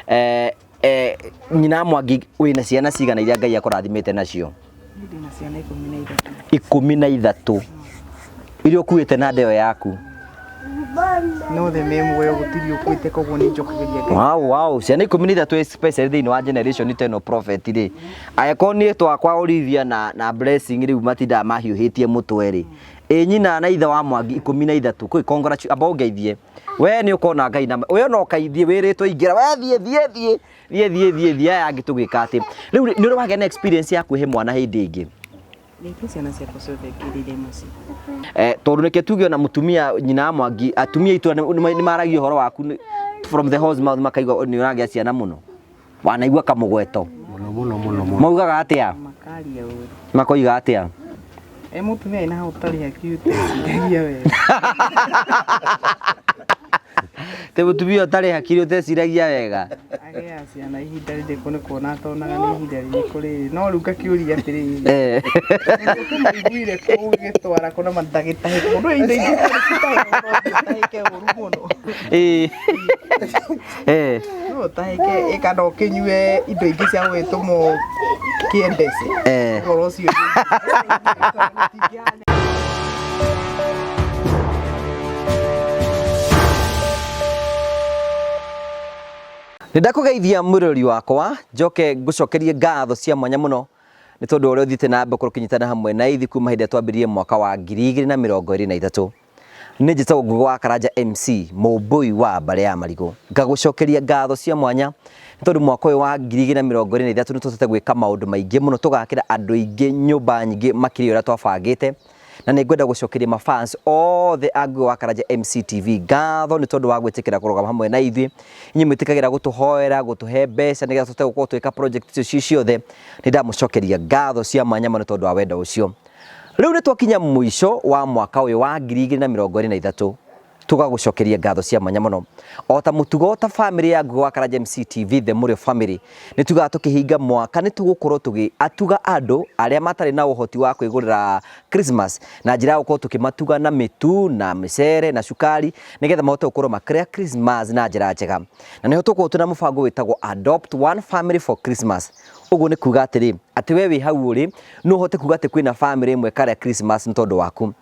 Eh, eh, nyina Mwangi wĩna ciana cigana iria Ngai akũrathimĩte nacio? Niĩ ndĩna ciana 13. 13 iria ũkuĩte na ndeo yaku? No othe me muoyo, gũtirĩ ũkuĩte, koguo nĩ njokagĩria Ngai. Wow, wow. Ciana 13 especially thĩinĩ wa generation ta ĩno prophet rĩ. Angĩkorwo niĩ twakwa Olivia na Blessing rĩu matindaga mahiũhĩtie mũtwe rĩ. Ĩ nyina na ithe wa Mwangi 13. Kwĩ congratulations, amba ũngeithie. We nĩ ũkona Ngai na we no ũkaithie wĩrĩtwo ingĩra. We thiĩ thiĩ thiĩ thiĩ thiĩ thiĩ thiĩ aya angĩ tũgĩka atĩ. Rĩu nĩ ũrĩ wagĩa na experience ya kwĩhe mwana hĩndĩ ĩngĩ? Ningĩ ciana ciakwa ciothe ngĩrĩire mũciĩ. Eh, tondũ nĩkĩo tuge ona mũtumia nyina wa Mwangi atumia aitũ nĩ maragia ũhoro waku from the horse mouth makaigua nĩ ũragĩa ciana mũno. Wanaigua kamũgweto. Mũno mũno mũno mũno. Maugaga atĩa? Makaria ũru. Makoiga atĩa? E mũtumia ena hau ũtarĩ hakiri ũteciragia wega. Te mũtumia ũtarĩ hakiri ũteciragia wega. Agĩaga ciana ihinda rĩrĩkũ nĩ kuona atonaga nĩ ihinda rĩrĩkũ rĩrĩ. No rĩu ngakĩũria atĩrĩrĩ. Ũkĩmũiguire kũu gĩtwara kũ na ndagĩtahĩkwo. Ndũĩ indo ingĩ citahĩkwo no ũtahĩke ũru mũno. No ũtahĩke ĩ kana ũkĩnyue indo ingĩ cia gũgĩtũma kĩendece. Ũhoro ũcio. Nĩ ndakũgeithia mwĩroreri wakwa, njoke ngũcokerie ngatho cia mwanya mũno nĩ tondũ ũrĩa ũthiĩte na mbere ũkĩnyitana hamwe na ithuĩ kuma hĩndĩ ĩrĩa twambĩrĩirie mwaka wa 2023. Nĩ njĩtagwo Ngũgĩ wa Karanja MC, mũmbũi wa mbarĩ ya Marigũ. Ngagũcokeria ngatho cia mwanya nĩ tondũ mwaka ũyũ wa 2023 nĩ tũhotete gwĩka maũndũ maingĩ mũno, tũgakĩra andũ aingĩ nyũmba nyingĩ makĩria ũrĩa twabangĩte. Na nĩ ngwenda gũcokeria ma fans othe a Ngũgĩ wa Karanja MC TV ngatho nĩ tondũ wa gwĩtĩkĩra kũrũgama hamwe na ithuĩ. Inyuĩ mwĩtĩkagĩra gũtũhoera, gũtũhe mbeca nĩgetha tũhote gũkorwo tũgĩka project icio ciĩ ciothe. Nĩ ndamũcokeria ngatho cia mwanya mũno nĩ tondũ wa wendo ũcio. Rĩu nĩ twakinya mũico wa mwaka ũyũ wa 2023 tũgagũcokeria ngatho cia mwanya mũno. O ta mũtugo ta family ya Ngũgĩ wa Karanja MC TV The Mũrĩo Family, nĩ tugaga tũkĩhinga mwaka nĩ tũgũkorwo tũgĩatuga andũ arĩa matarĩ na ũhoti wa kwĩgũrĩra Christmas na njĩra ya gũkorwo tũkĩmatuga na mĩtu na mĩcere na cukari nĩgetha mahote gũkorwo makĩrĩa Christmas na njĩra njega. Na nĩho tũgũkorwo twĩna mũbango wĩtagwo Adopt One Family for Christmas. Ũguo nĩ kuga atĩrĩ, atĩ we wĩ hau ũrĩ no ũhote kuga atĩ kwĩna family ĩmwe ĩkarĩa Christmas nĩ tondũ waku.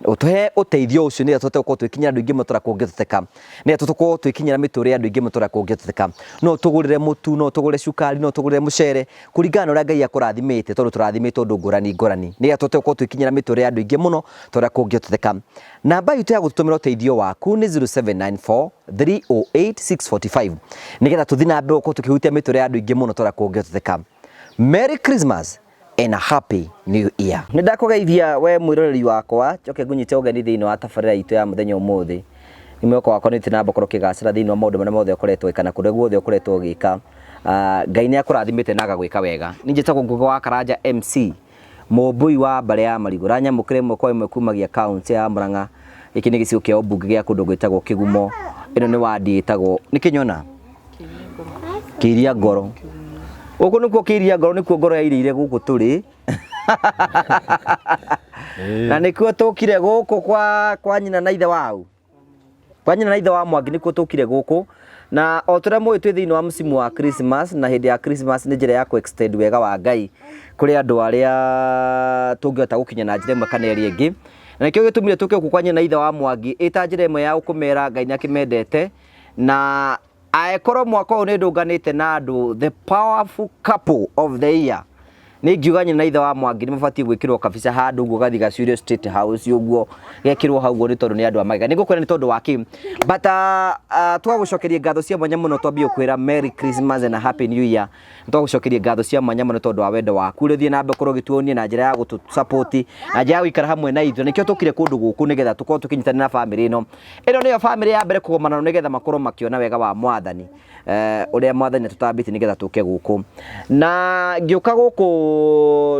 Ũtũhe ũteithio ũcio nĩgetha tũhote gũkorwo tũgĩkinyĩra andũ aingĩ mũno tũrĩa kũngĩhoteka. Nĩgetha tũkorwo tũgĩkinyĩra mĩtũrĩre ya andũ aingĩ mũno tũrĩa kũngĩhoteka. No ũtũgũrĩre mũtu, no ũtũgũrĩre cukari, no ũtũgũrĩre mũcere, kũringana na ũrĩa Ngai akũrathimĩte tondũ tũrathimĩtwo ũndũ ngũrani ngũrani. Nĩgetha tũhote gũkorwo tũgĩkinyĩra mĩtũrĩre ya andũ aingĩ mũno tũrĩa kũngĩhoteka. Namba itũ ya gũtũtũmĩra ũteithio waku nĩ 0794 308 645 nĩgetha tũthiĩ na mbere gũkorwo tũkĩhutia mĩtũrĩre ya andũ aingĩ mũno tũrĩa kũngĩhoteka. Merry Christmas and a happy new year. Nĩ ndakũgeithia we mwĩroreri wakwa, njoke ngũnyite ũgeni thĩinĩ wa tabarĩra itũ ya mũthenya ũmũthĩ. Nĩ mwĩhoko wakwa nĩ ũthiĩte na mbere gũkorwo ũkĩgacĩra thĩinĩ wa maũndũ marĩa mothe ũkoretwo ũgĩka na kũrĩa guothe ũkoretwo ũgĩka. Ngai nĩ akũrathimĩte na agagwĩka wega. Niĩ njĩtagwo Ngũgĩ wa Karanja MC, mũmbũi wa mbarĩ ya Marigũ. Ũranyamũkĩra ĩmwe kwa ĩmwe kumagia kaũntĩ ya Murang'a. Gĩkĩ nĩ gĩcigo kĩa ũmbunge gĩa kũndũ gwĩtagwo Kĩgumo. Ĩno nĩ wadi ĩtagwo, nĩ Kĩnyona? Kĩiria Ngoro. Gũkũ nĩkuo Kĩiria Ngoro, nĩkuo ngoro yairĩire gũkũ tũrĩ. Na nĩkuo tũkire gũkũ kwa nyina na ithe wau. Kwa nyina na ithe wa Mwangi nĩkuo tũkire gũkũ. Na o ta ũrĩa mũĩ twĩ thĩinĩ wa msimu wa Christmas, na hĩndĩ ya Christmas nĩ njĩra ya kũ extend wega wa Ngai kũrĩ andũ arĩa tũngĩhota gũkinya na njĩra ĩmwe kana ĩrĩa ĩngĩ. Na nĩkĩo gĩtũmire tũke gũkũ kwa nyina na ithe wa Mwangi ĩ ta njĩra ĩmwe ya kũmera Ngai nĩ akĩmendete, na angĩkorwo mwaka ũyũ nĩ ndũnganĩte na andũ the powerful couple of the year, nĩ ingiuga nyina na ithe wa Mwangi nĩ mabatiĩ gwĩkĩrwo kabica handũ ũguo gathiĩ gacurio State House ũguo gekĩrwo hau ũguo nĩ tondũ nĩ andũ a magega. Nĩ ngũkwĩra nĩ tondũ wa kĩ, but twagũcokeria ngatho cia mwanya mũno, twambie gũkwĩra Merry Christmas and a Happy New Year. Nĩ twagũcokeria ngatho cia mwanya mũno tondũ wa wendo waku ũrĩa ũthiĩ na mbere gũkorwo ũgĩtuonia na njĩra ya gũtũ support na njĩra ya gũikara hamwe na ithuĩ. Nĩkĩo tũkire kũndũ gũkũ nĩgetha tũkorwo tũkĩnyitanĩra na bamĩrĩ ĩno. Ĩno nĩyo bamĩrĩ ya mbere kũgomana nĩgetha makorwo makĩona wega wa Mwathani, ũrĩa Mwathani atũtambĩtie nĩgetha tũke gũkũ. Na ngĩũka gũkũ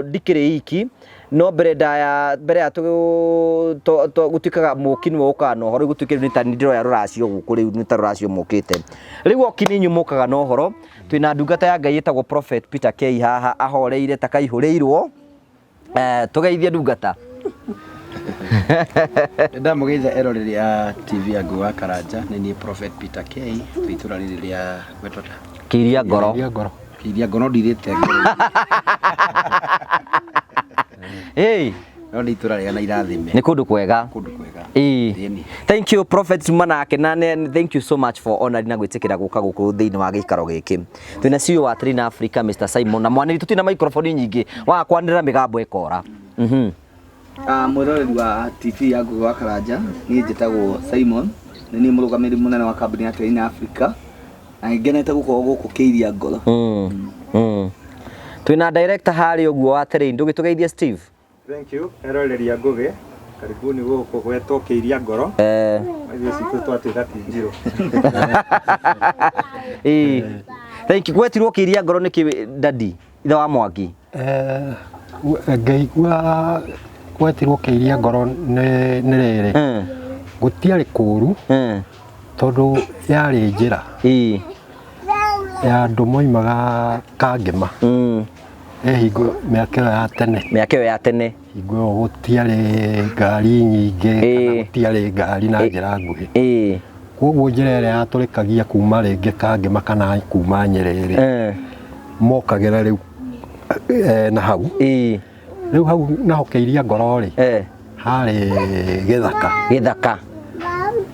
ndikĩrĩ iki, no mbere ndaya, mbere ya gũtuĩkaga mũki nĩwe ũkaga na ũhoro, rĩu gũtuĩke nĩ ta ndĩroya rũracio gũkũ rĩu nĩ ta rũracio mũkĩte. Rĩu oki nĩ inyuĩ mũkaga na ũhoro, twĩna ndungata ya Ngai ĩtagwo Prophet Peter K haha ahoreire ta kaihũrĩirwo. Tũgeithie ndungata. Ndamũgeithia eroreri a TV ya Ngũgĩ wa Karanja, nĩ niĩ Prophet Peter K, twĩ itũra rĩrĩ rĩa gwetwo ta? Kĩiria ngoro. Kĩiria ngoro. Kĩiria ngoro ndirĩte ngoro. Hey. No nĩ itũra rĩega na irathime. Nĩ kũndũ kwega. Kũndũ kwega. Ĩĩ. Ĩni. Thank you Prophet Manake na thank you so much for honoring na gwĩtĩkĩra gũka gũkũ thĩinĩ wa gĩikaro gĩkĩ. Twĩna CEO wa Trina Africa Mr Simon na mwanĩri tũtirĩ na microphone nyingĩ wa kwanĩrĩra mĩgambo ĩkora. Mwĩroreri wa TV ya Ngugi wa Karanja, niĩ njĩtagwo Simon, nĩ niĩ mũrũgamĩrĩri mũnene wa kambuni ya Trina Africa, na nĩngenete gũkorwo gũkũ Kĩiria Ngoro. Twĩna director harĩa ũguo wa Terrain, ndũgĩtũgeithie Steve. Thank you, eroreri a Ngugi, karibuni gũkũ gwetwo Kĩiria Ngoro. Ithuĩ citũ twatuĩka ti njirũ. Thank you. Gwetirwo Kĩiria Ngoro nĩkĩ daddy, ithe wa Mwangi? Ngĩigua gwetirwo Kĩiria Ngoro nĩ rĩrĩ. Gũtiarĩ kũũru tondũ yarĩ njĩra ya andũ moimaga Kangema. Hingo mĩaka ĩyo ya tene. Mĩaka ĩyo ya tene. Hingo ĩyo gũtiarĩ ngari nyingĩ kana gũtiarĩ ngari na njĩra nguhĩ. Koguo njĩra ĩrĩa yatũrĩkagia kuma rĩngĩ Kangema kana kuma Nyerere mokagĩra rĩu na hau. Rĩu hau naho Kĩiria Ngoro rĩ harĩ gĩthaka. Gĩthaka.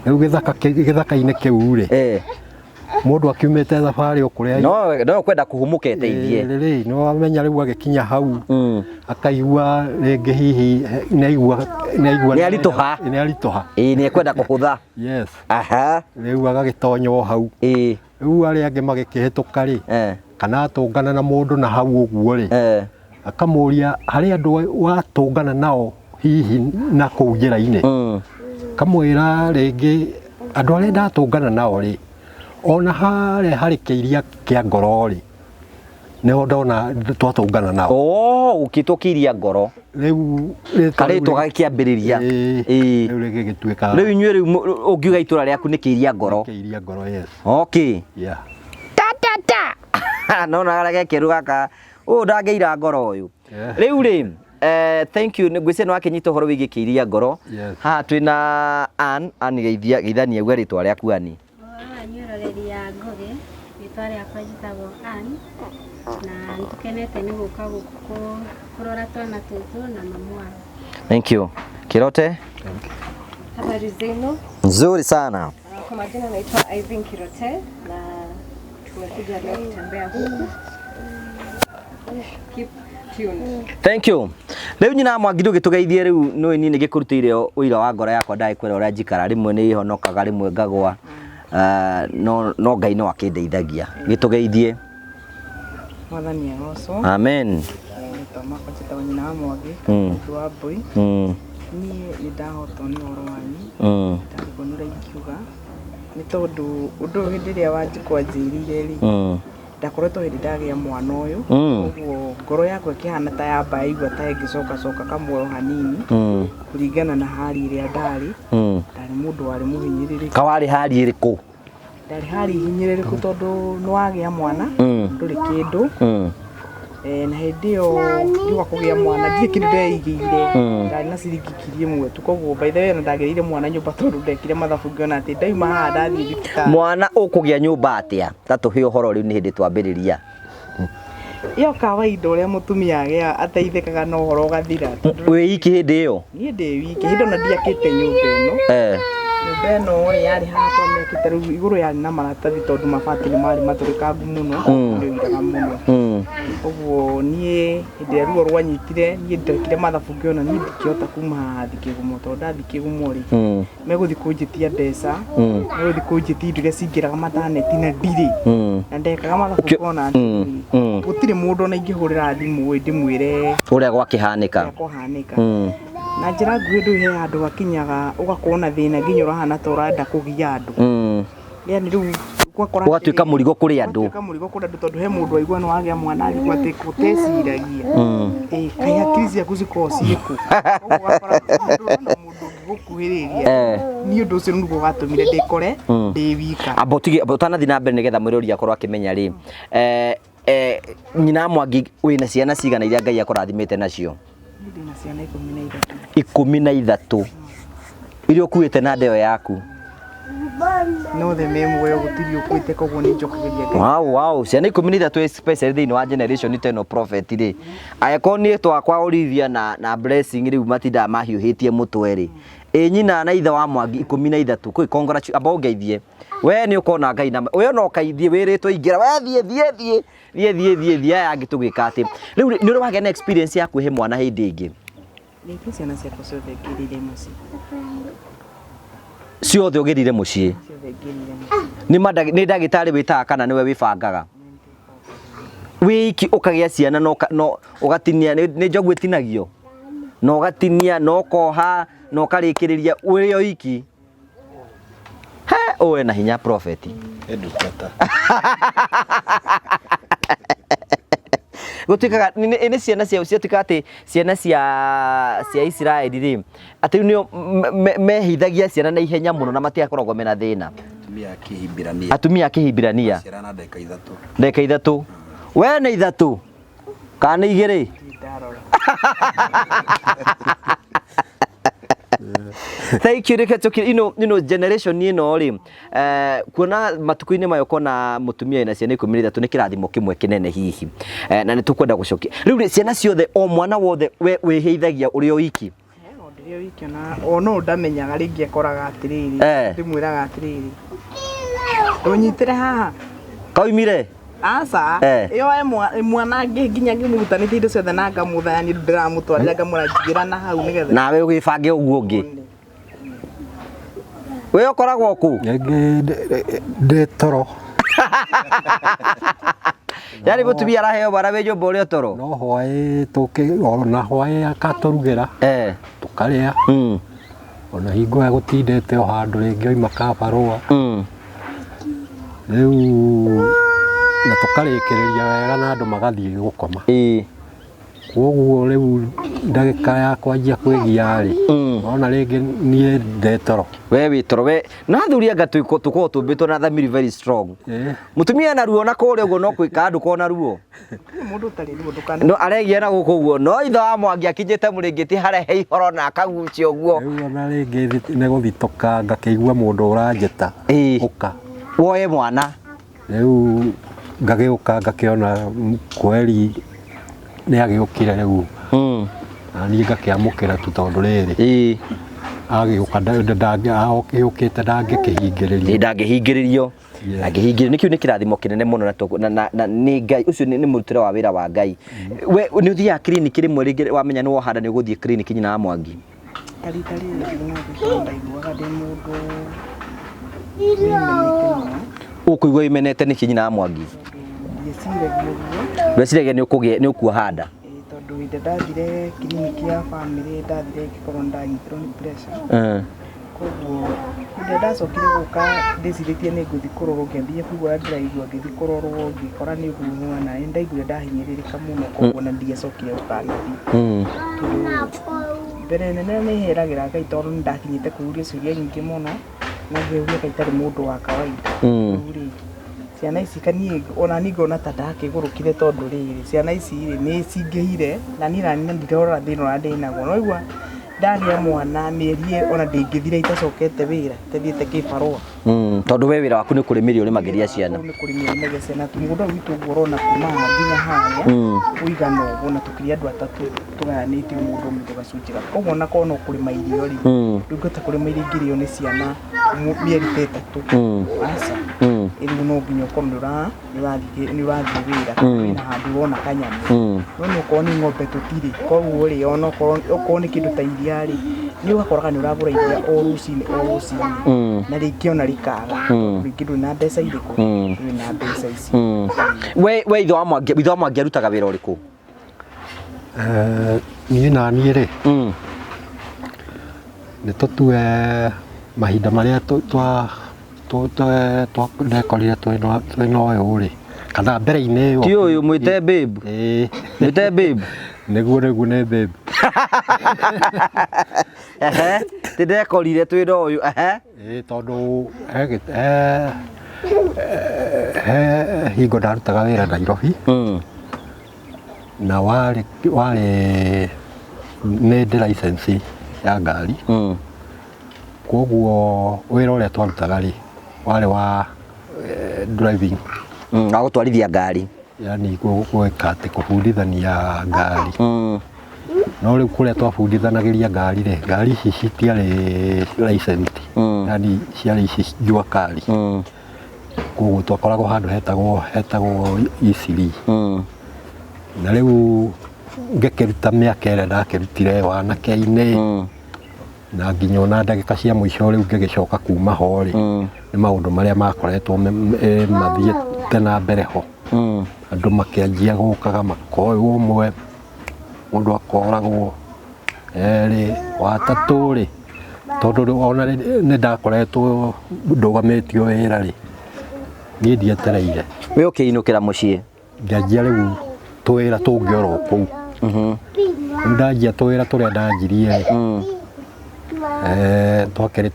Rĩu gĩthaka-inĩ kĩu rĩ mũndũ akiumĩte thabarĩ o kũrĩa no kwenda kũhumũka eteithie. Rĩ nĩ wamenya rĩu agĩkinya hau akaigua rĩngĩ hihi nĩ aigua nĩ aritũha. Nĩ aritũha. Nĩ ekwenda kũhũtha. Yes. Aha. Rĩu agagĩtonya o hau. Rĩu arĩa angĩ magĩkĩhĩtũka rĩ kana atũngana na mũndũ na hau ũguo rĩ akamũria harĩ andũ watũngana nao hihi na kũu njĩra-inĩ. Kamwĩra rĩngĩ andũ arĩa ndatũngana nao rĩ ona harĩa harĩ Kĩiria kĩa Ngoro rĩ nĩho ndona twatũngana nao. Ũkĩtwo Kĩiria Ngoro. Rĩu karĩtwa gagĩkĩambĩrĩria. Rĩu rĩgĩgĩtuĩka. Rĩu inyuĩ rĩu ũngiuga itũra rĩaku nĩ Kĩiria Ngoro. Kĩiria Ngoro, yes. Okay. Yeah. Ta ta ta. No na karĩa gekeru gaka ũyũ ndangĩira ngoro ũyũ. Rĩu rĩ thank you ngwĩciria nĩ wakĩnyita ũhoro wĩgiĩ Kĩiria Ngoro. Haha twĩna Ann, Ann geithia geithania uge rĩtwa rĩaku Ann. Nyĩroreri ya Ngugi, rĩtwa rĩakwa njĩtagwo Ann, na nĩtũkenete nĩ gũka gũkũ kũrora twana tũtũ na mamu wao. Thank you. Kirote? Habari zenu? Nzuri sana. Kwa majina naitwa Irene Kirote na tumekuja leo kutembea huku. Keep tuned. Thank you. Rĩu nyina Mwangi ndũgĩtũgeithie rĩu nĩ niĩ nĩngĩkũrutĩire ũira wa ngoro yakwa ndagĩkwĩra ũrĩa njikara rĩmwe nĩ honokaga rĩmwe ngagwa. No Ngai no akĩndeithagia. Gĩtũgeithie. Mwathani agocwo. Amen. Rĩtwa makwa njĩtagwo nyina wa Mwangi, mũtu wa Mbui. Niĩ nĩ ndahotwo nĩ ũhoro wanyu. Ndarigwo nĩ ũrĩa ingiuga nĩ tondũ ũndũ ũyũ hĩndĩ ĩrĩa Wanjikũ anjĩrire rĩ ndakoretwo hĩndĩ ndagĩa mwana ũyũ koguo ngoro yakwa ĩkĩhana ta yamba yaigua ta ĩngĩcokacoka kamuoyo hanini kũringana na hali ĩrĩa ndarĩ. Ndarĩ mũndũ warĩ mũhinyĩrĩrĩku. Kawarĩ hali ĩrĩkũ? Ndarĩ hali hinyĩrĩrĩku tondũ nĩ wagĩa mwana ndũrĩ kĩndũ. Na hĩndĩ ĩyo ngiuga kũgĩa mwana ndirĩ kĩndũ ndeigĩire. Ndarĩ na ciringi 1000 tu koguo by the way ona ndagĩrĩire mwana nyũmba tondũ ndekire mathabu ngĩona atĩ ndauma haha ndathiĩ thibitarĩ. Mwana ũkũgĩa nyũmba atĩa? Ta tũhe ũhoro rĩu nĩ hĩndĩ twambĩrĩria. Ĩyo kawaida ũrĩa mũtumia agĩa ateithĩkaga na ũhoro ũgathira. Wĩ iki hĩndĩ ĩyo? Niĩ ndĩ wiki hĩndĩ ona ndiakĩte nyũmba ĩno. Nyũmba ĩno rĩ yarĩ haha twamĩakĩte rĩu igũrũ yarĩ na maratathi tondũ mabati nĩ marĩ matũrĩkangu mũno nĩ oiraga mũno. Ũguo niĩ hĩndĩ ĩrĩa ruo rwanyitire niĩ ndekire mathabu ngĩona niĩ ndingĩhota kuma haha thiĩ Kĩgumo tondũ ndathiĩ Kĩgumo rĩ megũthiĩ kũnjĩtia mbeca megũthiĩ kũnjĩtia indo iria cingĩraga mataneti na ndirĩ. Na ndekaga mathabu ngona atĩrĩrĩ gũtirĩ mũndũ ona ingĩhũrĩra thimũ ndĩmwĩre ũrĩa gwakĩhanĩka. Ũrĩa kwahanĩka. Na njĩra nguhĩ ndũĩ he handũ hakinyaga ũgakorwo na thĩna nginya ũrahana ta ũrenda kũgia andũ. Yani rĩu ũgakora Ũgatuĩka mũrigo kũrĩ andũ. Ũgatuĩka mũrigo kũrĩ andũ tondũ he mũndũ waigua nĩ wagĩa mwana arigwo atĩ gũteciragia. Kaĩ hakiri ciaku cikoragwo ciĩkũ? Koguo ũgakora mũndũ ũrona mũndũ ũngĩgũkuhĩrĩria. Niĩ ũndũ ũcio nĩguo watũmire ndĩkore ndĩ wika. Amba ũtige ũtanathiĩ na mbere nĩgetha mwĩrori akorwo akĩmenya rĩ. Nyina Mwangi wĩna ciana cigana iria Ngai akũrathimĩte nacio? Ndĩna ciana 13. 13. Iria ũkuĩte na ndeo yaku. No othe me muoyo gũtirĩ ũkuĩte koguo nĩ njokagĩria Ngai. Wow, wow. Ciana 13 especially thĩinĩ wa generation ta ĩno prophet rĩ. Angĩkorwo niĩ twakwa Olivia na Blessing rĩu matindaga mahiũhĩtie mũtwe rĩ. Ĩ nyina na ithe wa Mwangi 13 kwĩ congratulations amba ũngeithie. We nĩ ũkona Ngai na we no ũkaithie wĩrĩtwo ingĩra we thiĩ thiĩ thiĩ thiĩ thiĩ thiĩ thiĩ aya angĩ tũgĩka atĩ. Rĩu nĩ ũrĩ wagĩa na experience ya kwĩhe mwana hĩndĩ ĩngĩ? Rĩngĩ ciana ciakwa ciothe ngĩrĩire mũciĩ. Ciothe ũgĩrire mũciĩ? Ciothe ngĩrire mũciĩ. Nĩ ndagĩtarĩ wĩtaga kana nĩwe wĩbangaga? Wĩiki ũkagĩa ciana no ũgatinia, nĩ njogu ĩtinagio? Na ũgatinia, na ũkoha, na ũkarĩkĩrĩria ũrĩ o iki. He, ũwe na hinya prophet. Ndungata. Gũtuĩkaga nĩ ciana cia ciatuĩkaga atĩ ciana cia Isiraeli rĩ, atĩ rĩu nĩo mehithagia ciana na ihenya mũno na matiakoragwo mena thĩna. Atumia a Kĩhibirania. Atumia a Kĩhibirania. Ciana na ndagĩka ithatũ. Ndagĩka ithatũ. We nĩ ithatũ? Kana nĩ igĩrĩ? Thank you reke tũkire ino generation ĩno rĩ, kuona matukũ-inĩ maya ũkona mũtumia wĩna ciana 13 nĩ kĩrathimo kĩmwe kĩnene hihi. Na nĩ tũkwenda gũcokia. Rĩu rĩ, ciana ciothe o mwana wothe we wĩhĩithagia ũrĩ o iki? Ndĩrĩ o iki ona o no ndamenyaga rĩngĩ akoraga atĩrĩrĩ. Ndĩmwĩraga atĩrĩrĩ. Ũnyitĩre haha. Kaumire? Aca. Ĩyo mwana nginya ngĩmũrutanĩtie indo ciothe na ngamũthaya nĩ ndĩramũtwarĩra ngamũranjigĩra na hau nĩgetha. Nawe ũgĩbange ũguo ũngĩ. We ũkoragwo kũ? Rĩngĩ ndĩ toro. Yaani mũtumia araheo mwana wĩ nyũmba ũrĩ o toro? No hwaĩ tũkĩ ona hwaĩ akatũrugĩra. Tũkarĩa. Ona hingo ya gũtindĩte o handũ rĩngĩ oima kabarũa. Rĩu na tũkarĩkĩrĩria wega na andũ magathiĩ gũkoma. Koguo rĩu ndagĩka ya kwanjia kwĩgia rĩ, ona rĩngĩ niĩ ndĩ toro. We wĩ toro, we na athuri anga tũkoragwo tũmbĩtwo na thamiri very strong. Mũtumia ena ruo na kũrĩa ũguo no kwĩka andũ kona ruo. Mũndũ ũtarĩ ruo ndũkana. No aregia na gũkũ ũguo, no ithe wa Mwangi akinyĩte mũrĩngĩti harĩa he ihoro na akagucia ũguo. Rĩu ona rĩngĩ nĩ gũthitũka ngakĩigua mũndũ ũranjĩta. Ũka. Woe mwana. Rĩu ngagĩũka ngakĩona kweri nĩ agĩũkire rĩu. Na niĩ ngakĩamũkĩra tu tondũ rĩrĩ. Agĩũka agĩũkĩte ndangĩkĩhingĩrĩrio. Ndangĩhingĩrĩrio. Angĩhingĩrĩrio. Nĩkĩo nĩ kĩrathimo kĩnene mũno na nĩ Ngai ũcio nĩ mũrutĩre wa wĩra wa Ngai. We nĩ ũthiaga clinic rĩmwe rĩngĩ wamenya nĩ wohanda nĩ ũgũthiĩ clinic nyina wa Mwangi? Ta rita rĩrĩ ndinathiĩ ndaiguaga ndĩ mũndũ wĩmenete mũno. Ũkũigua wĩmenete nĩkĩ nyina wa Mwangi? Ndieciragia ũguo. Ndweciragia nĩ ũkuoha nda? Tondũ hĩndĩ ndathire kiriniki ya bamĩrĩ ndathire ngĩkorwo nĩndanyitirwo nĩ pressure. Koguo hĩndĩ ĩrĩa ndacokire gũka ndĩcirĩtie nĩ ngũthiĩ kũrorwo ngĩambia kũigua ũrĩa ndĩraigua ngĩthiĩ kũrorwo ngĩkora nĩ ũguo mwana nĩ ndaiguire ndahinyĩrĩrĩka mũno koguo na ndiacokire gũkanathiĩ. Tondũ mbere nene nĩ heragĩra Ngai tondũ nĩ ndakinyĩte kwĩyũria ciũria nyingĩ mũno na ngeyũria kaĩ itarĩ mũndũ wa kawaida. Rĩu rĩ ciana ici kaniĩ ona niĩ ngona ta ndakĩgũrũkire tondũ rĩrĩ ciana ici rĩ nĩ cingĩhire na niĩ nani ndirora thĩna ũrĩa ndĩnaguo. No waigua ndagĩa mwana mĩeri ona ndĩngĩthira itacokete wĩra itathiĩte kĩbarũa. Tondũ we wĩra waku nĩ kũrĩmĩria ũrĩmagĩria ciana. Nĩ kũrĩmĩria ũrĩmagĩria ciana. Mũgũnda ũyũ witũ ũguo ũrona kuma haha nginya harĩa ũigana ũguo na tũkĩrĩ andũ atatũ tũgayanĩtio mũndũ mũndũ gacunjĩ gake. Koguo ona korwo no kũrĩma irio rĩ, ndũngĩhota kũrĩma irio ingĩrĩo nĩ ciana mĩeri ta ĩtatũ. Aca. Rĩu no nginya ũkorwo nĩ ũrathiĩ wĩra, wĩna handũ ũrona kanyamũ. No nĩ ũkorwo nĩ ng'ombe tũtirĩ. Koguo rĩ, ona okorwo nĩ kĩndũ ta iria rĩ, nĩ ũgakoraga nĩ ũragũra iria o rũcinĩ o rũcinĩ. Na rĩngĩ ona rĩkaga. Rĩngĩ ndũrĩ na mbeca irĩkũ? Ndũrĩ na mbeca ici. We ithe wa Mwangi, ithe wa Mwangi arutaga wĩra ũrĩkũ? Niĩ na niĩ rĩ, nĩ tũtue mahinda marĩa ndekorire twĩna ũyũ rĩ, kana mbere-inĩ ĩyo. Ti ũyũ mwĩte babe. Mwĩte babe. Nĩguo, nĩguo nĩ babe. Ti ndekorire twĩna ũyũ. Tondũ he hingo ndarutaga wĩra Nairobi. Na warĩ nĩ ndĩ license ya ngari. Koguo wĩra ũrĩa twarutaga rĩ warĩ wa driving. Wa gũtwarithia ngari. Yani gwĩka atĩ kũbundithania ngari. No rĩu kũrĩa twabundithanagĩria ngari rĩ, ngari ici citiarĩ licensed. Yani ciarĩ ici jua kali. Koguo twakoragwo handũ hetagwo Eastleigh. Na rĩu ngĩkĩruta mĩaka ĩrĩa ndakĩrutire wanake-inĩ na nginya ona ndagĩka cia mũico rĩu ngĩgĩcoka kuma ho rĩ, nĩ maũndũ marĩa makoretwo mathiĩte na mbere ho. Andũ makĩanjia gũkaga makoywo ũmwe, mũndũ akoragwo erĩ, watatũ rĩ, tondũ ona nĩ ndakoretwo ndũgamĩtio wĩra rĩ, niĩ ndietereire. We ũkĩinũkĩra mũciĩ? Ngĩanjia rĩu tũwĩra tũngĩ oro kũu. Rĩu ndanjia tũwĩra tũrĩa ndanjirie rĩ, twakĩrĩ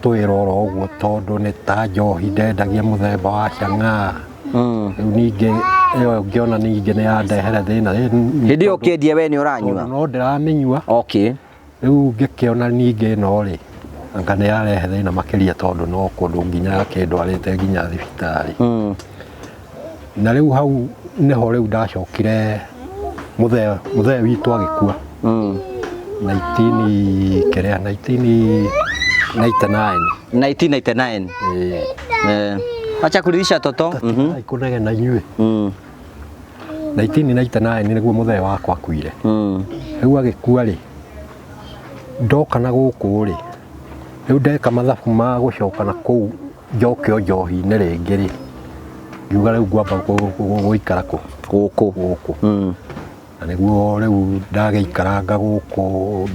tũwĩra oro ũguo tondũ nĩ ta njohi ndendagia mũthemba wa chang'aa. Rĩu ningĩ ĩyo ngĩona ningĩ nĩ yandehere thĩna. Hĩndĩ ĩyo ũkĩendia we nĩ ũranyua? No ndĩramĩnyua. Okay. Rĩu ngĩkĩona ningĩ ĩno rĩ, anga nĩ yarehe thĩna makĩria tondũ no kũndũ nginya yakĩndwarĩte nginya thibitarĩ. Na rĩu hau nĩho rĩu ndacokire mũthee witũ agĩkua. 1999. 1999. Acha kurudisha toto. Ikunege na inyuĩ. 1999 nĩguo mũthee wakwa akuire. Rĩu agĩkua rĩ, ndoka na gũkũ rĩ, rĩu ndeka mathabu ma gũcoka na kũu njoke o njohi-inĩ rĩngĩ rĩ, ngiuga rĩu ngwamba gũikara kũ? Gũkũ. Gũkũ. Na nĩguo rĩu ndagĩikaranga gũkũ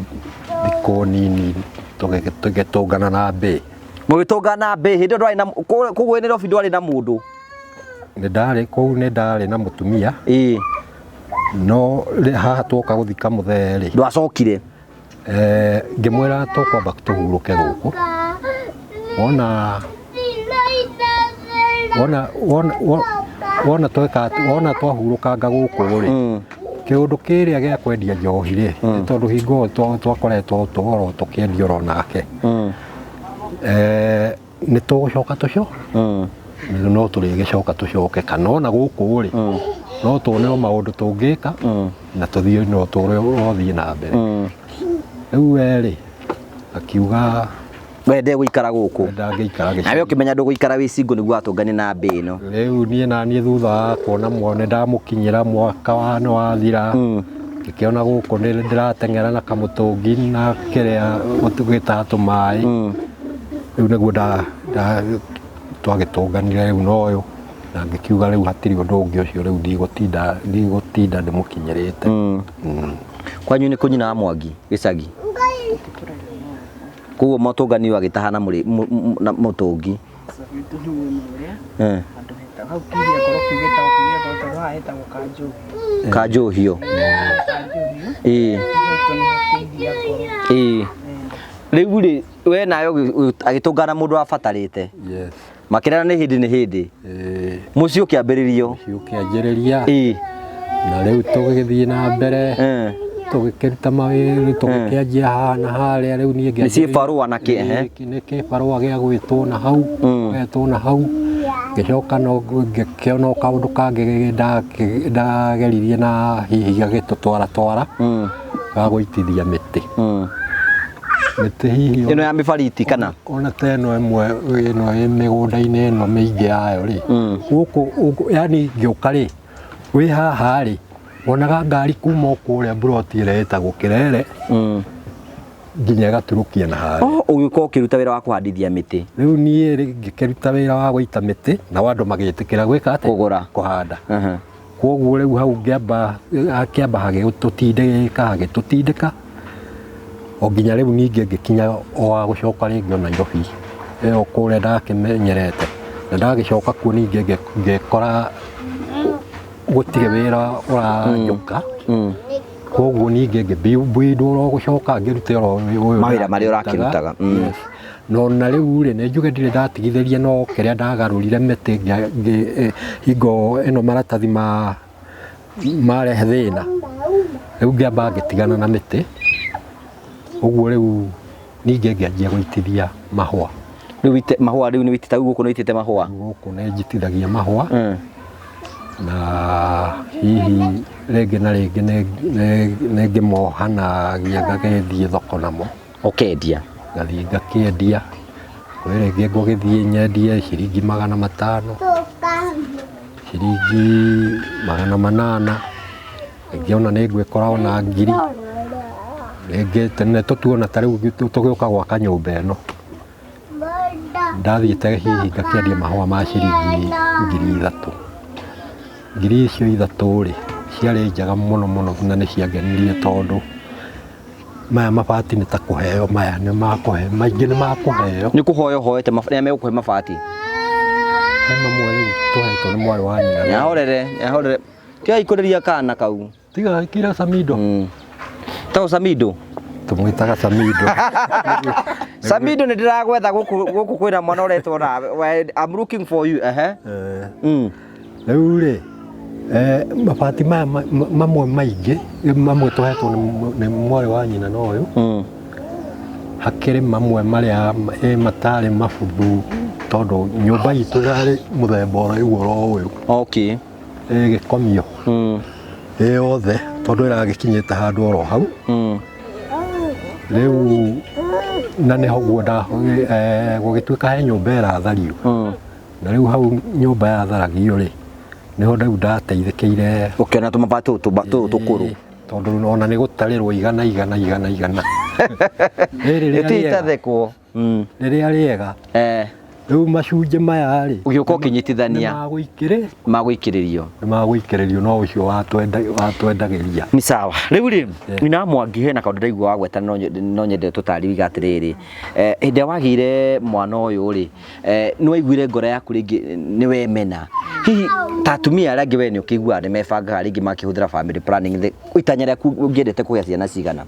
thikũ nini tũgĩtũngana na mbĩ. Mũgĩtũngana na mbĩ hĩndĩ ĩyo ndwarĩ na kũu Nairobi ndwarĩ na mũndũ? Nĩ ndarĩ kũu, nĩ ndarĩ na mũtumia. No haha twoka gũthika mũthee rĩ, ndwacokire? Ngĩmwĩra tũkwamba tũhurũke gũkũ. Wona tweka wona twahurũkanga gũkũ rĩ, kĩũndũ kĩrĩa gĩa kwendia njohi rĩ, nĩ tondũ hingo ĩyo twakoretwo tũhoro tũkĩendia oro nake. Nĩ tũgũcoka tũco? No tũrĩgĩcoka tũcoke kana ona gũkũ rĩ, no tuone o maũndũ tũngĩka na tũthiĩ no tũrothiĩ na mbere. Rĩu we rĩ, akiuga we ndegũikara gũkũ. Ndangĩikara gĩcagi. Nawe ũkĩmenya ndũgũikara wĩ single nĩguo atũngane na mbĩ ĩno. Rĩu niĩ na niĩ thutha wa kuona nĩ ndamũkinyĩra mwaka wa nĩ wathira, ngĩkĩona gũkũ nĩ ndĩrateng'era na kamũtũngi na kĩrĩa gĩtaha tũmaĩ. Rĩu nĩguo twagĩtũnganire rĩu na ũyũ, na ngĩkiuga rĩu hatirĩ ũndũ ũngĩ ũcio rĩu ndigũtinda ndĩmũkinyĩrĩte. Kwanyu nĩ kũnyina wa Mwangi gĩcagi? Koguo mũtũnganio agĩtaha na mũtũngi. Kanjũhio. Rĩu rĩ, we nawe agĩtũngana mũndũ wabatarĩte. Yes. Makĩrana nĩ hĩndĩ nĩ hĩndĩ. Mũciĩ ũkĩambĩrĩrio. Mũciĩ ũkĩanjĩrĩria. Na rĩu tũgĩthiĩ na mbere. Tũgĩkĩruta mawĩra, tũgĩkĩanjia haha na harĩa, rĩu niĩ ngĩanjĩrĩria. Nĩ cibarũa na kĩ, ehe. Nĩ kĩbarũa gĩa gwĩtwo na hau, gwetwo na hau. Ngĩcoka no ngĩkĩona o kaũndũ kangĩ ndageririe na hihi gagĩtũtwara twara, ga gũitithia mĩtĩ. Mĩtĩ hihi ĩno ya mĩbariti kana? Ona ta ĩno ĩmwe ĩno ĩ mĩgũnda-inĩ ĩno mĩingĩ yayo rĩ. Gũkũ, yani ngĩũka rĩ, wĩ haha rĩ, wonaga ngari kuma o kũrĩa mburoti ĩrĩa ĩtagwo Kĩrere, nginya ĩgaturũkia na harĩa. Ũgĩũka ũkĩruta wĩra wa kũhandithia mĩtĩ. Rĩu niĩ rĩ, ngĩkĩruta wĩra wa gũita mĩtĩ, nao andũ magĩtĩkĩra gwĩka atĩa? Kũgũra. Kũhanda. Koguo rĩu hau akĩamba hagĩtũtindĩka, hagĩtũtindĩka. O nginya rĩu ningĩ ngĩkinya o wa gũcoka rĩngĩ o Nairobi. Ĩyo kũrĩa ndakĩmenyerete. Na ndagĩcoka kuo ningĩ ngĩkora gũtirĩ wĩra ũranjũka. Koguo ningĩ ngĩbindwo oro gũcoka ngĩrute oro ũyũ mawĩra marĩa ũrakĩrutaga. Yes. No na rĩu rĩ, nĩ njuge ndirĩ ndatigithĩria no kĩrĩa ndagarũrire mĩtĩ hingo ĩno maratathi marehe thĩna. Rĩu ngĩamba ngĩtigana na mĩtĩ. Ũguo rĩu Ningĩ ngĩanjia gũitithia mahũa. Rĩu wĩite mahũa rĩu nĩ wĩitĩte gũkũ nĩ wĩitĩte mahũa. Gũkũ nĩ njitithagia mahũa. Na hihi rĩngĩ na rĩngĩ nĩ ngĩmohanagia ngagĩthiĩ thoko namo. Ũkendia. Ngathiĩ ngakĩendia. Kwĩ rĩngĩ ngũgĩthiĩ nyendie ciringi 500, ciringi 800, rĩngĩ ona nĩ ngwĩkora ona 1000. Rĩngĩ tene tũtuona ta rĩu tũgĩũka gwaka nyũmba ĩno, ndathiĩte hihi ngakĩendia mahũa ma ciringi 3000. 3,000 icio rĩ, ciarĩ njega mũno mũno na nĩ ciangenirie tondũ maya mabati nĩ ta kũheo maya nĩ makũheo, maingĩ nĩ makũheo. Nĩ kũhoya ũhoete nĩa megũkũhe mabati? He mamwe rĩu tũhetwo nĩ mwarĩ wa nyina. Nĩahorere, nĩahorere. Tigai kũrĩria kana kau. Tiga kira Samido. Tao Samido. Tũmwĩtaga Samido. Samido nĩ ndĩragwetha gũkũ gũkũ kwĩna mwana ũretwo nawe. I'm looking for you. Ehe. Rĩu rĩ, mabati maya mamwe maingĩ, mamwe tũhetwo nĩ mwarĩ wa nyina na ũyũ. Hakĩrĩ mamwe marĩa matarĩ mabuthu tondũ nyũmba itũ ĩrarĩ mũthemba oro ũguo oro ũyũ. Okay. Gĩkomio. Yothe tondũ ĩragĩkinyĩte handũ oro hau. Rĩu na nĩho guo gũgĩtuĩka he nyũmba ĩrathario. Na rĩu hau nyũmba yatharagio rĩ, nĩho rĩu ndateithĩkĩire. Ũkĩona tũmabati tũtũ tũkũrũ. Tondũ ona nĩ gũtarĩrwo igana igana igana igana. Rĩrĩ rĩrĩa rĩega. Ĩtitathekwo. Rĩrĩa rĩega. Rĩu macunjĩ maya rĩ, Ũgĩũka ũkĩnyitithania. Nĩ magũikĩrĩrio. Magũikĩrĩrio no ũcio watwendagĩria. Ni sawa. Rĩu rĩ, ina Mwangi hena kaũndũ ndaigua wagweta no nyende tũtarĩrie atĩrĩrĩ. Hĩndĩ ĩrĩa wagĩire mwana ũyũ rĩ, nĩ waiguire ngoro yaku rĩngĩ nĩ wemena. Hihi ta atumia arĩa angĩ we nĩ ũkĩiguaga nĩ mebangaga rĩngĩ makĩhũthĩra family planning, itanya rĩaku ũngĩendete kũgĩa ciana cigana?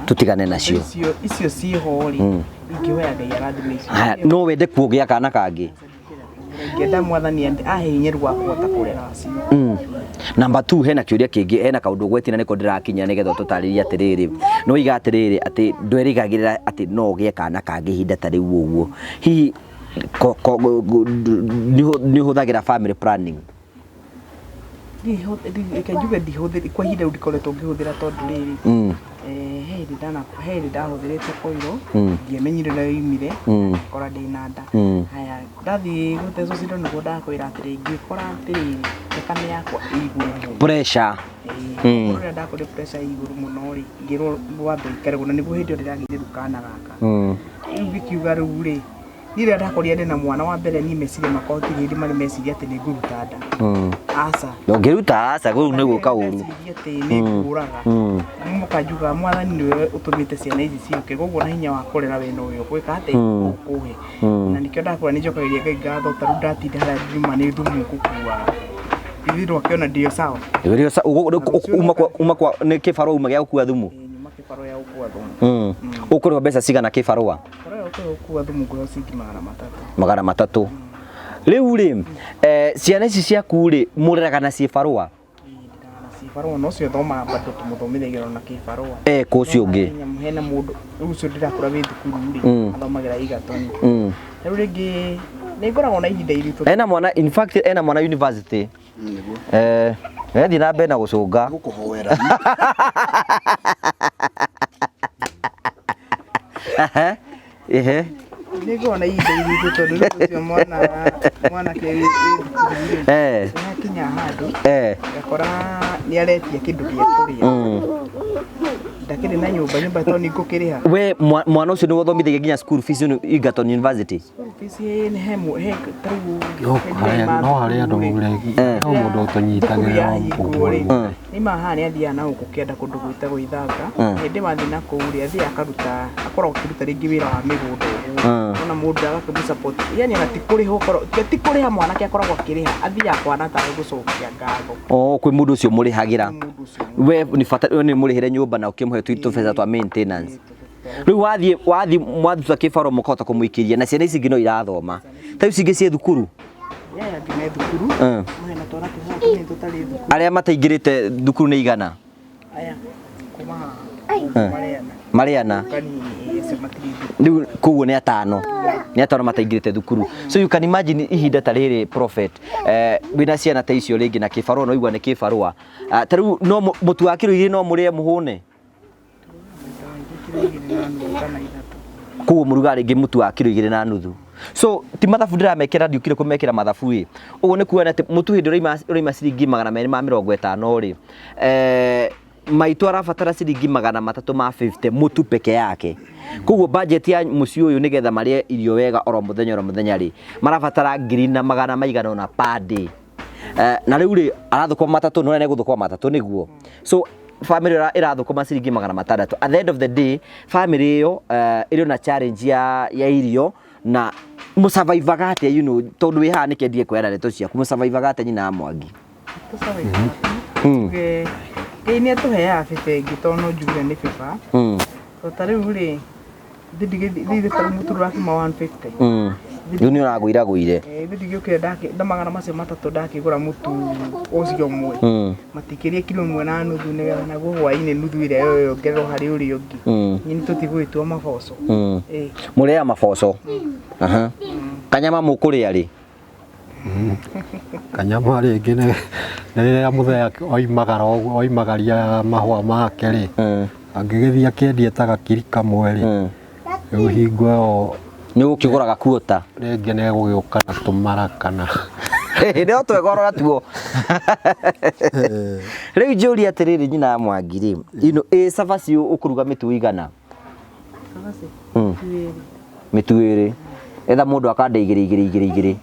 Tutigane nacio. Icio ciho rĩ, ingĩhoya Ngai arathime icio. Haya, no wende kuogĩa kana kangĩ? Ingĩenda mwathani ahe hinya rĩu wa kũhota kũrera acio. Namba 2 hena kĩũria kĩngĩ, hena kaũndũ ũgwetina nĩko ndĩrakinya nĩgetha ũtũtarĩrie atĩrĩrĩ. No iga atĩrĩrĩ atĩ ndwerĩgagĩrĩra atĩ no ũgĩe kana kangĩ ihinda ta rĩu ũguo. Hihi nĩ ũhũthagĩra family planning? Reke njuge ndihũthĩrĩ kwa ihinda rĩu ndikoretwo ngĩhũthĩra tondũ rĩrĩ, he hĩndĩ ndahũthĩrĩte koiro, ndiamenyire ũrĩa yoimire, ngĩkora ndĩna nda. Haya, ndathiĩ gũthecwo cindano nĩguo ndakwĩra atĩrĩ, ngĩkora atĩrĩrĩ, thakame yakwa ĩ igũrũ mũno. Pressure. Rĩrĩa ndakorire pressure ĩ igũrũ mũno rĩ, ngĩrwo wambe ũikare na nĩguo hĩndĩ ĩyo ndĩragĩire rĩu kana gaka. Rĩu ngĩkiuga rĩu rĩ, niĩ rĩrĩa ndakorire ndĩna mwana wa mbere niĩ meciria makwa gũtirĩ hĩndĩ marĩ meciria atĩ nĩ ngũruta nda. Aca. Ndũngĩruta aca, kũu nĩ gwĩka ũru. Ndeciria atĩ nĩ ngũraga. Mũkanjuga mwathani nĩwe ũtũmĩte ciana ici ciũke, koguo na hinya wa kũrera we nowe ũgwĩka atĩ ũkũhe. Na nĩkĩo ndakwĩra nĩ njokagĩria Ngai ngatho ta rĩu ndatinda harĩa nduma nĩ thumu ngũkuaga. Ithuĩ twakĩona ndio sawa. Ndio sawa, uma kwa nĩ kĩbarũa uma gĩa gũkua thumu? Nyuma kĩbarũa ya gũkua thumu. Ũkũrĩhwo mbeca cigana kĩbarũa? Kĩbarũa ya gũkua thumu ngũheo ciringi 300. 300. Rĩu rĩ, ciana ici ciaku rĩ, mũreraga na cibarũa? Cibarũa no cio thomaga bado tũmũthomithagia ona kĩbarũa. Kũ ũcio ũngĩ? Hena mũndũ, rĩu ũcio ndĩrakora wĩ thukuru rĩ, athomagĩra Egerton. Rĩu rĩngĩ nĩ ngoragwo na ihinda iritũ. Ena mwana, in fact ena mwana university. Ethiĩ na mbere na gũcũnga. Gũkũhoera. Ehe. Nĩ ngoragwo na ihinda iritũ tondũ rĩu ũcio mwanake wĩ thukuru rĩ, nĩakinya handũ, ngakora nĩ aretia kĩndũ gĩa kũrĩa. Ndakĩrĩ na nyũmba, nyũmba tondũ nĩ ngũkĩrĩha. We mwana ũcio nĩwe ũthomithagia nginya school fees Egerton University? School fees nĩ he he ta rĩu No harĩ andũ no mũndũ ũtũnyitagĩrĩra ũguo rĩ. Nĩ ma haha nĩ athiaga na gũkũ kĩanda kũndũ gwĩtagwo Ithanga. Hĩndĩ wathiĩ na kũu rĩ, athiaga akaruta, akoragwo akĩruta rĩngĩ wĩra wa mĩgũnda ũguo. Ona mũndũ agakĩmũ support. Yani ona ti kũrĩha ũkorwo, ti kũrĩha mwanake akoragwo akĩrĩha, athiaga kwana tarĩ gũcokia ngatho. Oh, kwĩ mũndũ ũcio mũrĩhagĩra. We nĩ bata, we nĩ mũrĩhĩre nyũmba na ũkĩmũhe tũbeca twa maintenance. Rĩu wathiĩ mwathuta kĩbarũa mũkahota kũmũikĩria na ciana ici ingĩ no irathoma. Ta ici ingĩ ciĩ thukuru? Aya angĩ me thukuru. Hena twana tũmwe tũnini tũtarĩ thukuru. Arĩa mataingĩrĩte thukuru nĩ igana? Aya, kuma haha. Marĩ ana. Marĩ ana. Kanini acio matirĩ thukuru. Rĩu koguo nĩ atano, nĩ atano mataingĩrĩte thukuru. So you can imagine ihinda ta rĩrĩ, prophet, wĩna ciana ta icio rĩngĩ na kĩbarũa, no igua nĩ kĩbarũa. Ah, ta rĩu no mũtu wa kiro 2 no mũrĩe mũhũne? Kiro 2.5 kana 3. Koguo mũrugaga rĩngĩ mũtu wa kiro 2.5. So ti mathabu ndĩramekĩra, ndiũkire kũmekĩra mathabu ĩ. Ũguo nĩ kuona atĩ mũtu hĩndĩ ũraima ciringi 250 rĩ, maitũ arabatara ciringi 350 mũtu peke yake. Koguo budget ya mũciĩ ũyũ nĩgetha marĩe irio wega oro mũthenya oro mũthenya rĩ, marabatara ngiri na magana maigana ũna per day. Na rĩu rĩ, arathũkũma matatũ, nĩ ũrĩa nĩegũthũkũma matatũ nĩguo. So family ĩrĩa ĩrathũkũma ciringi 600. At the end of the day, family ĩyo ĩrĩ na challenge ya irio na mũsurvivaga atĩa, you know, tondũ wĩ haha nĩkĩo ndiĩ kwĩra ndeto ciaku, mũsurvivaga atĩa nyina wa Mwangi? Tuge Ngai nĩ atũheaga bĩba ĩngĩ, tondũ no njugire nĩ bĩba. To ta rĩu rĩ, thithiĩ ta rĩu mũtu ũrakima 150. Rĩu nĩ ũragũiragũire. Ithuĩ ndingĩũkire na 300 ndakĩgũra mũtu ũcio ũmwe. Matikĩrie kilo 1.5 nĩgetha naguo hwaĩ-inĩ nuthu ĩrĩa yo yongererwo harĩ ũrĩa ũngĩ. Nyini tũtigũgĩtua maboco. Mũrĩaga maboco? Aha. Kanyama mũkũrĩa rĩ? Kanyama rĩngĩ nĩ rĩrĩa mũthee oimagara ũguo, oimagaria mahũa make rĩ, angĩgĩthiĩ akĩendie ta gakiri kamwe rĩ, rĩu hingo ĩyo nĩ ũgũkĩgũra gakuota. Rĩngĩ nĩ egũgĩũka na tũmara kana. Nĩ twegorora tuo. Rĩu njũrie atĩrĩrĩ nyina wa Mwangi rĩ, ino ĩ cabaci ũkũruga mĩtu igana? Cabaci? Mĩtu ĩrĩ. Mĩtu ĩrĩ. Etha mũndũ akanda igĩrĩ igĩrĩ igĩrĩ igĩrĩ.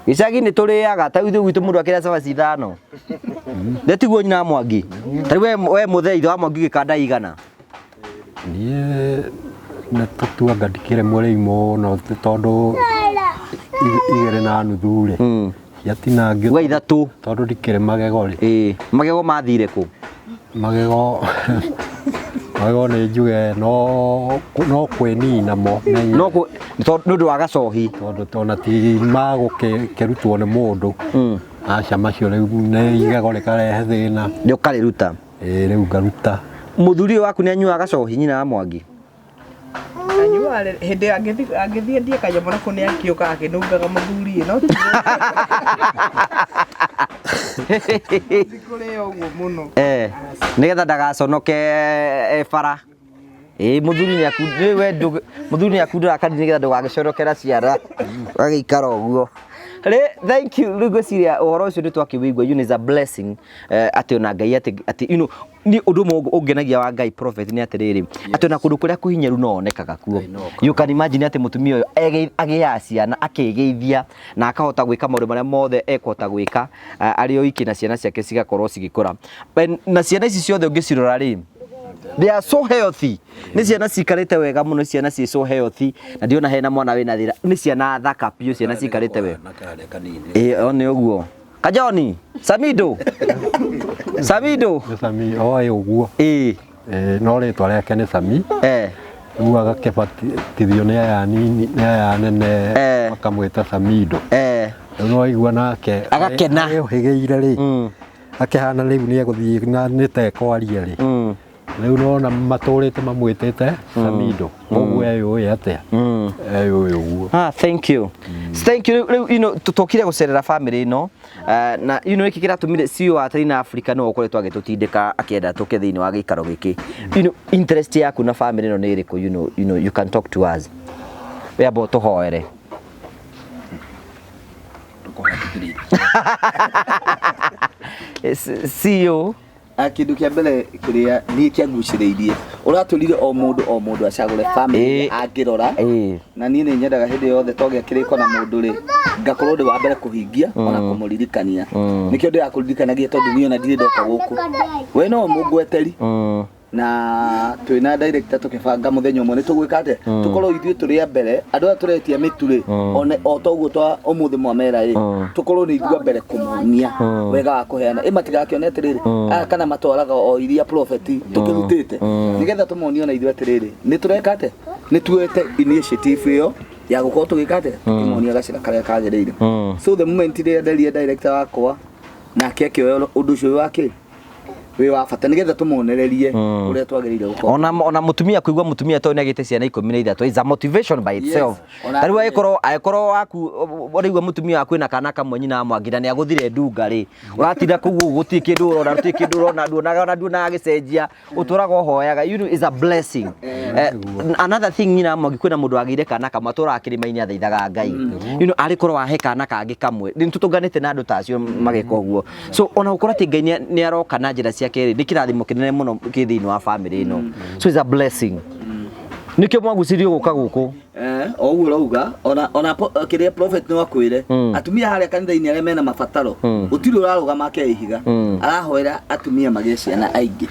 Gĩcagi nĩ tũrĩaga, ta ithuĩ gwitũ mũndũ akĩrĩa cabaci 5. Nĩ tiguo nyina wa Mwangi? Ta rĩu we mũthee ithe wa Mwangi gĩkanda igana? Niĩ nĩ tũtuanga ndikĩrĩ mũrĩi mũno tondũ 2.5 rĩ. Ciatinangio. We 3. Tondũ ndikĩrĩ magego rĩ. Ĩĩ, magego mathire kũ? Magego, magego nĩ njuge no kwĩnina mo. No nĩ ũndũ wa gacohi. Tondũ ona ti magũkĩrutwo nĩ mũndũ. Aca macio rĩu nĩ igego rĩkarehe thĩna. Nĩ ũkarĩruta. Ĩĩ, rĩu ngaruta. Mũthuri ũyũ waku nĩ anyuaga gacohi nyina wa Mwangi? Anyuaga hĩndĩ angĩthiĩ endie kanyamũ nako nĩ akĩũkaga akĩnungaga mũthuri ĩ, no ti kũrĩa ũguo mũno. Nĩgetha ndagaconoke bara. Mũthuri nĩ aku-, nĩ we ndũ-, mũthuri nĩ akundũra kanini nĩgetha ndũgagĩconokera ciana. Ũgagĩikara ũguo. Rĩ, thank you. Rĩu ngwĩciria ũhoro ũcio nĩ twakĩwĩigua, you know, is a blessing. Atĩ ona Ngai atĩ, you know, nĩ ũndũ ũmwe ũngenagia wa Ngai prophet nĩ atĩrĩrĩ, atĩ ona kũndũ kũrĩa kũhinyaru no onekaga kuo. You can imagine atĩ mũtumia ũyũ agĩaga ciana, akĩgeithia na akahota gwĩka maũndũ marĩa mothe ekũhota gwĩka, arĩ oiki na ciana ciake cigakorwo cigĩkũra. Na ciana ici ciothe ũngĩcirora rĩ, they are so healthy. Nĩ ciana cikarĩte wega mũno, ciana ciĩ so healthy. Na ndiona hena mwana wĩna thĩna. Nĩ ciana thaka biũ, ciana cikarĩte wega. Ĩĩ, o nĩ ũguo. Kajoni, Samido. Samido. Nĩ Sami, oĩ ũguo. Ĩĩ. Ĩĩ, no rĩtwa rĩake nĩ Sami. Rĩu agakĩbatithio nĩ aya nini, nĩ aya nene, makamwĩta Samido. Rĩu no aigua nake Agakena. Ũhĩgĩire rĩ. Akĩhana rĩu nĩ egũthiĩ na nĩ ta ekwaria rĩ. Rĩu nona matũrĩte mamwĩtĩte Samido. Koguo eyũĩ atĩa? Eyũĩ ũguo. Thank you. Thank you. Rĩu, you know, tũkire gũcerera family ĩno. Na, you know, gĩkĩ kĩratũmire CEO wa Train Africa nĩwe ũkoretwo agĩtũtindĩka akĩenda tũke thĩinĩ wa gĩikaro gĩkĩ. You know, interest yaku na family ĩno nĩ ĩrĩkũ? You know, you know, you can talk to us. We amba ũtũhoere. CEO. Kĩndũ kĩa mbere kĩrĩa niĩ kĩangucĩrĩirie, ũratũrire o mũndũ o mũndũ acagũre family angĩrora. Na niĩ nĩ nyendaga hĩndĩ yothe twagĩa kĩrĩko na mũndũ rĩ, ngakorwo ndĩ wa mbere kũhingia ona kũmũririkania. Nĩkĩo ndĩrakũririkanagia tondũ niĩ ona ndirĩ ndoka gũkũ. We no mũngweteri. Na twĩna director tũkĩbanga mũthenya ũmwe nĩ tũgwĩka atĩa? Tũkorwo ithuĩ tũrĩ a mbere, andũ aya tũretia mĩtu rĩ, one o ta ũguo twa ũmũthĩ mwamera rĩ, tũkorwo nĩ ithuĩ a mbere kũmonia wega wa kũheana. Ĩ matigakĩone atĩrĩrĩ, aya kana matwaraga o iria prophet tũkĩrutĩte. Nĩgetha tũmonie ona ithuĩ atĩrĩrĩ, nĩ tũreka atĩa? Nĩ tuoete initiative ĩyo ya gũkorwo tũgĩka atĩa? Tũkĩmonia gacĩra karĩa kagĩrĩire. So the moment rĩrĩa nderire director wakwa, nake akĩoya ũndũ ũcio wĩ wa kĩ? Wĩ wa bata nĩgetha tũmonererie ũrĩa twagĩrĩire gũkorwo. Ona mutumia kuigua mutumia to nĩagĩte ciana 13 is a motivation by itself. Ona Ta rĩu angĩkorwo waku ũraigua mutumia waku ena kana kamwe nyina wa Mwangi na nĩagũthire ndunga rĩ, ũratinda kũu ũguo gũtirĩ kĩndũ ũrona, gũtirĩ kĩndũ ũrona, nduonaga ona nduonaga agĩcenjia, ũtũraga ũhoyaga, you know, is a blessing. Another thing nyina wa Mwangi, kwĩna mũndũ wagĩire kana kamwe atũraga kĩrĩma-inĩ athaithaga Ngai, you know, arĩ korwo wahe kana kangĩ kamwe, nĩ tũtũnganĩte na andũ ta acio mageka ũguo. So ona gũkorwo atĩ Ngai nĩ aroka na njĩra ciake rĩ, nĩ kĩrathimo kĩnene mũno kĩ thĩinĩ wa family ĩno. So it's a blessing. Nĩkĩo mwagucĩrĩirio gũka gũkũ. O ũguo ũrauga, ona kĩrĩa prophet no akwĩre, atumia harĩa kanitha-inĩ arĩa mena mabataro, gũtirĩ ũrarũgama ake ihiga, arahoera atumia magĩe ciana aingĩ.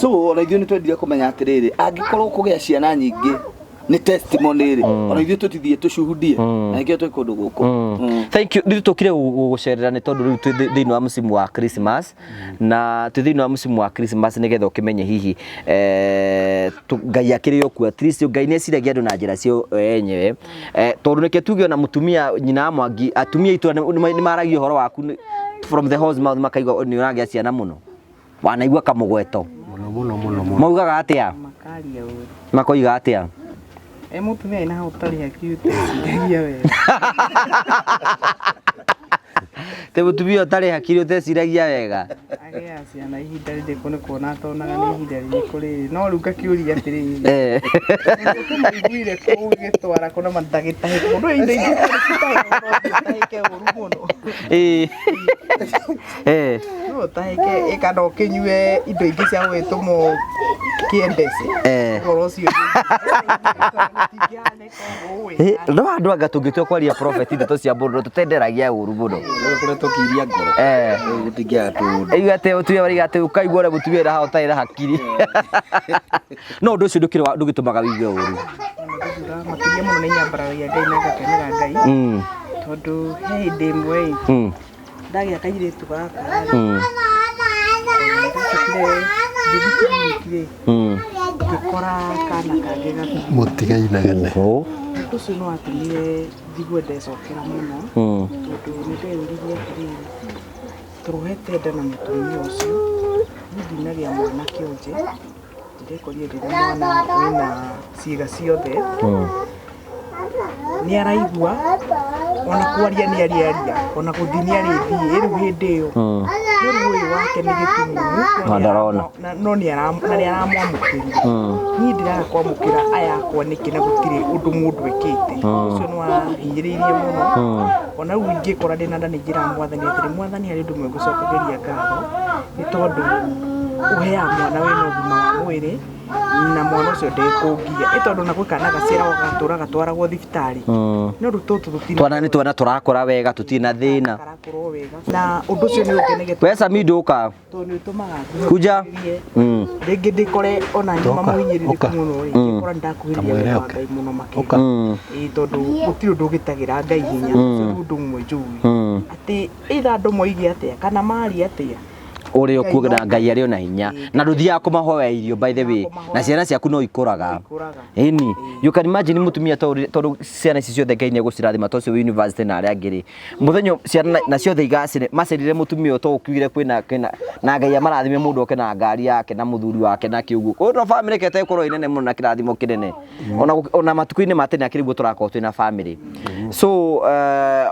So ona ithuĩ nĩ twendire kũmenya atĩrĩrĩ, angĩkorwo kũgĩa ciana nyingĩ nĩ testimony rĩ, ona ithuĩ tũtithiĩ tũcuhudie, na nĩkĩo twĩ kũndũ gũkũ. Thank you. Rĩu tũkire gũgũcerera nĩ tondũ rĩu twĩ thĩinĩ wa msimu wa Christmas, na twĩ thĩinĩ wa msimu wa Christmas nĩgetha ũkĩmenye hihi Ngai akĩrĩ o kuo. At least Ngai nĩ eciragia andũ na njĩra cio enyewe. Tondũ nĩkĩo tuge ona mũtumia nyina wa Mwangi, atumia aitũ nĩ maragia ũhoro waku from the horse mouth, makaigua nĩ ũragĩa ciana mũno. Wanaigua kamũgweto. Mũno, mũno, mũno, mũno. Maugaga atĩa? Makaria ũru. Makoiga atĩa? Mũtumia ena hau ũtarĩ hakiri ũteciragia wega. Te mũtumia ũtarĩ hakiri ũteciragia wega. Agĩa ciana ihinda rĩrĩkũ nĩ kuona atonaga nĩ ihinda rĩrĩkũ rĩrĩ. No rĩu ngakĩũria atĩrĩrĩ. Ũkĩmũiguire kũu ũgĩtwara kũ na mandagĩtarĩ. Mũndũ indo ingĩ citahĩke ũtahĩke ũru mũno. No ũtahĩke ĩ kana ũkĩnyue indo ingĩ cia gũgĩtũmwo kĩendece. Ũhoro ũcio No andũ anga tũngĩtua kwaria prophet ndeto cia mũndũ tũtenderagia ũru mũno. Kũrĩa tũkiria ngoro. Gũtingĩaga tũũndũ. Igua atĩ mũtumia marauga atĩ ũkaigua ũrĩa mũtumia wĩna haha ũtarĩ na hakiri. No ũndũ ũcio ndũgĩtũmaga wĩigue ũru. Makĩria mũno nĩ nyambararagia Ngai na ngakenera Ngai. Tondũ he hĩndĩ ĩmwe ĩ, ndagĩa kairĩtu gaka rĩ, ndacokire ngĩthiĩ kiriniki rĩ, ngĩkora kana kangĩ gakuhĩ. Mũtigainagene. Ũndũ ũcio nĩ watũmire njigue ndecokera mũno, tondũ nĩ ndeyũririe atĩrĩrĩ, tũrohete nda na mũtumia ũcio, niĩ ndinagĩa mwana kĩonje, ndĩrekorire ndĩna mwana wĩna ciĩga ciothe. Nĩ araigua, ona kwaria nĩ arĩaria, ona gũthiĩ nĩ arĩthiĩ, rĩu hĩndĩ ĩyo. No rĩu ũyũ wake nĩ gĩtumumu, Na ndarona. no nĩ na nĩ aramwamũkĩrire. Niĩ ndĩraga kwamũkĩra aya akwa nĩkĩ na gũtirĩ ũndũ mũndũ ekĩte. Ũcio nĩ wahinyĩrĩirie mũno. Ona rĩu ingĩkora ndĩna nda nĩ njĩraga mwathani atĩrĩ, mwathani harĩ ũndũ ũmwe ngũcokagĩria ngatho, nĩ tondũ ũheaga mwana wĩna ũgima wa mwĩrĩ, na mwana ũcio ndekũngia. Ĩ tondũ ona gwĩ kana gaciaragwo gatũraga gatwaragwo thibitarĩ. No rĩu tũtũ tũtirĩ. Twana nĩ twana tũrakũra wega, tũtirĩ na thĩna. Karakũra o wega. Na ũndũ ũcio nĩ ũngenagia We Sami ndũka. tondũ nĩ ũtũmaga Kuja. nguhĩrĩrie. Rĩngĩ ndĩkore ona nyuma Toka, mũhinyĩrĩrĩku ũka. mũno rĩ, ngĩkora nĩ ndakuhĩrĩria Kamwĩre wega wa oke. Ngai mũno makĩria. Ũka. Ĩĩ, tondũ gũtirĩ ũndũ ũgĩtagĩra Ngai hinya. Ũcio nĩ ũndũ ũmwe njũĩ. Atĩ either andũ moige atĩa kana marie atĩa. Ũrĩ o kuo na Ngai arĩ o na hinya. Na ndũthiaga kũmahoya irio by the way. Na ciana ciaku no ikũraga. Ikũraga. Ĩni, you can imagine mũtumia tondũ ciana ici ciothe Ngai nĩ egũcirathima ta ũcio wĩ university na arĩa angĩ rĩ. Mũthenya ciana na ciothe igacĩre, macerire mũtumia ũyũ to ũkiugire kwĩna na Ngai amarathime mũndũ oke na ngari yake na mũthuri wake na kĩũguo. Koguo no family kete ĩkorwo ĩ nene mũno na kĩrathimo kĩnene. Ona matukũ-inĩ ma tene akĩrĩ guo tũrakorwo twĩna family. So,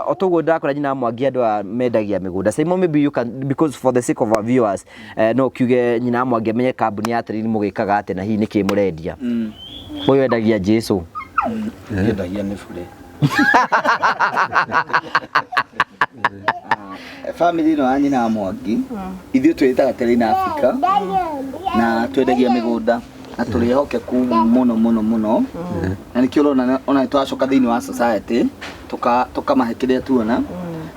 o toguo ndakora nyina Mwangi andũ aya mendagia mĩgũnda. Simon, maybe you can, because for the sake of our viewers, no kiuge nyina Mwangi amenye kambuni ya Terrain mũgĩkaga atĩa na hihi nĩkĩ mũrendia. Ũyũ endagia Jesu. Endagia nĩ bure. Family ĩno ya nyina Mwangi, ithuĩ twĩtaga Terrain Africa, na twendagia mĩgũnda na tũrĩ ehokeku mũno mũno mũno, na nĩkĩo ũrona ona nĩ tũracoka thĩinĩ wa society tũkamahe kĩrĩa tuona,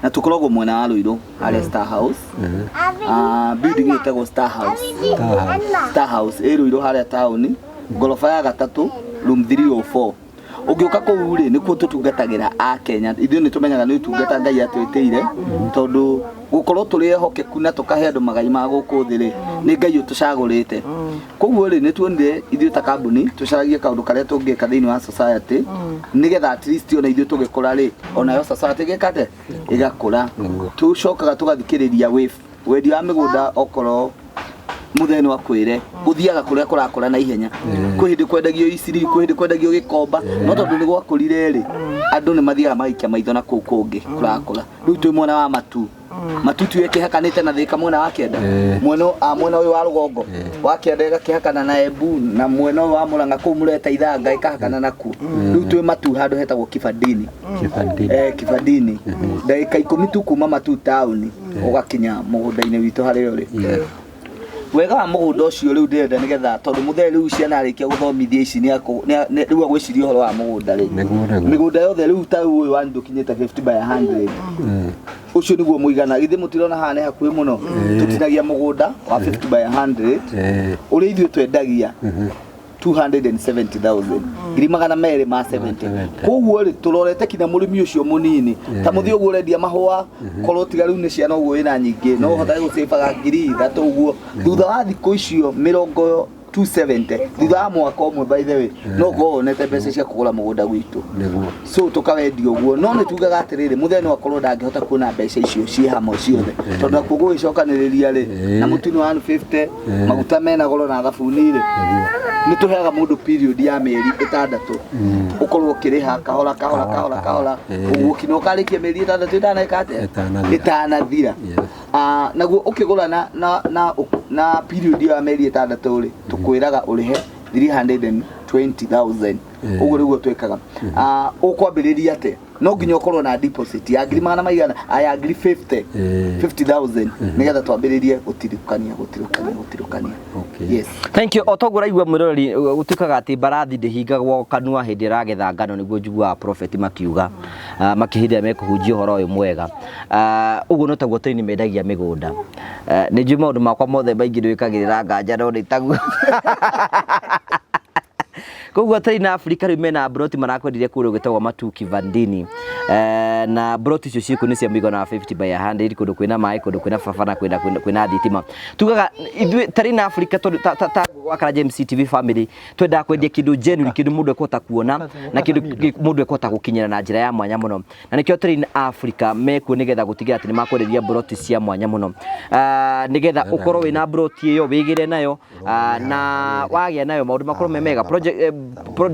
na tũkoragwo mwena wa Ruiru harĩa Star House. Building ĩtagwo Star House. Star House ĩ Ruiru harĩa taũni, ngoroba ya gatatũ, room 304. Ũngĩũka kũu rĩ, nĩkuo tũtungatagĩra a Kenya. Ithuĩ nĩ tũmenyaga nĩ ũtungata Ngai atwĩtĩire, tondũ gũkorwo tũrĩ ehokeku na tũkahe andũ magai ma gũkũ thĩ rĩ, nĩ Ngai ũtũcagũrĩte. Koguo rĩ, nĩ tuonire ithuĩ ta kambuni tũcaragie kaũndũ karĩa tũngĩka thĩinĩ wa society, nĩgetha at least ona ithuĩ tũgĩkũra rĩ, onayo society ĩgĩka atĩa? Ĩgakũra. Tũcokaga tũgathikĩrĩria wave. Wendia wa mĩgũnda okorwo Mũthee no akwĩre gũthiaga kũrĩa kũrakũra na ihenya. Kwĩ hĩndĩ kwendagio iciri, kwĩ hĩndĩ kwendagio gĩkomba, no tondũ nĩ gwakũrire rĩ, andũ nĩ mathiaga magaikia maitho na kũu kũngĩ kũrakũra. Rĩu twĩ mwena wa Matu. Matu tu ĩkĩhakanĩte na Thĩka mwena wa kĩanda, mwena mwena ũyũ wa rũgongo wa kĩanda ĩgakĩhakana na Embu, na mwena ũyũ wa Mũrang'a kũu mũreta ithanga ĩkahakana nakuo. Rĩu twĩ Matu handũ hetagwo Kibandini. Kibandini. Kibandini. Ndagĩka 10 tu kuma Matu taũni ũgakinya mũgũnda-inĩ witũ harĩa ũrĩ. Wega wa mũgũnda ũcio rĩu ndĩrenda nĩgetha tondũ mũthee rĩu ciana arĩkia gũthomithia ici rĩu agwĩciria ũhoro wa mũgũnda rĩ. Mĩgũnda yothe rĩu ta ũyũ wa ndũkinyĩte 50 by 100. Ũcio nĩguo mũigana. Githĩ mũtirona haha nĩ hakuhĩ mũno? Tũtinagia mũgũnda wa 50 by 100. Ũrĩa ithuĩ twendagia 270,000. Ngiri magana merĩ ma 70. Koguo rĩ tũrorete kinya mũrĩmi ũcio mũnini. Ta mũthiĩ ũguo ũrendia mahũa, korwo tiga rĩu nĩ ciana ũguo wĩna nyingĩ, no ũhotage gũcĩbaga ngiri ithatũ ũguo. Thutha wa thikũ icio mĩrongo 270, thutha wa mwaka ũmwe by the way, no ũkorwo wonete mbeca cia kũgũra mũgũnda gwitũ. So tũkawendia ũguo, no nĩ tugaga atĩrĩrĩ, mũthee no akorwo ndangĩhota kuona mbeca icio ciĩ hamwe ciothe, tondũ nakuo gũgĩcokanĩrĩria rĩ, na mũtu nĩ 150, maguta mena goro na thabuni rĩ, nĩ tũheaga mũndũ period ya mĩeri 6, ũkorwo ũkĩrĩha kahora kahora kahora kahora, ũguo kinya ũkarĩkia mĩeri 6 ĩtaneka atĩa? Ĩtanathira. Naguo ũkĩgũra na period ya mĩeri 6 rĩ, tũkwĩraga ũrĩhe 320,000. Ũguo nĩguo twĩkaga. Ũkwambĩrĩria atĩa? No nginya ũkorwo na deposit ya ngiri magana maigana, ya ngiri 50,000, nĩgetha twambĩrĩrie gũtirukania, gũtirukania, gũtirukania. Yes. Thank you. O toguo ũraigua mwĩroreri, gũtuĩkaga atĩ mbarathi ndĩhingagwo kanua hĩndĩ ĩragetha ngano, nĩguo njiguaga prophet makiuga, makĩhĩndĩ ĩrĩa mekũhunjia ũhoro ũyũ mwega. Ũguo no taguo tũini mendagia mĩgũnda. Nĩ njũĩ maũndũ makwa mothe maingĩ nĩwĩkagĩrĩra nganja, no nĩ taguo. Koguo Train Africa rĩu mena broti marakwendirie kũrĩa gwĩtagwo Matu Kivandini. Na broti icio ciĩkuo nĩ cia mũigana wa 50 by 100, kũndũ kwĩna maĩ, kũndũ kwĩna barabara na kwĩna thitima. Tugaga ithuĩ Train Africa tondũ ta gwa Karanja MC TV family twendaga kwendia kĩndũ genuine, kĩndũ mũndũ ekũhota kuona na kĩndũ mũndũ ekũhota gũkinyĩra na njĩra ya mwanya mũno. Na nĩkĩo Train Africa mekuo nĩgetha gũtigĩrĩra atĩ nĩ makwenderia broti cia mwanya mũno. Nĩgetha ũkorwo wĩna broti ĩyo wĩgĩre nayo, na wagĩa nayo maũndũ makorwo me mega. Project,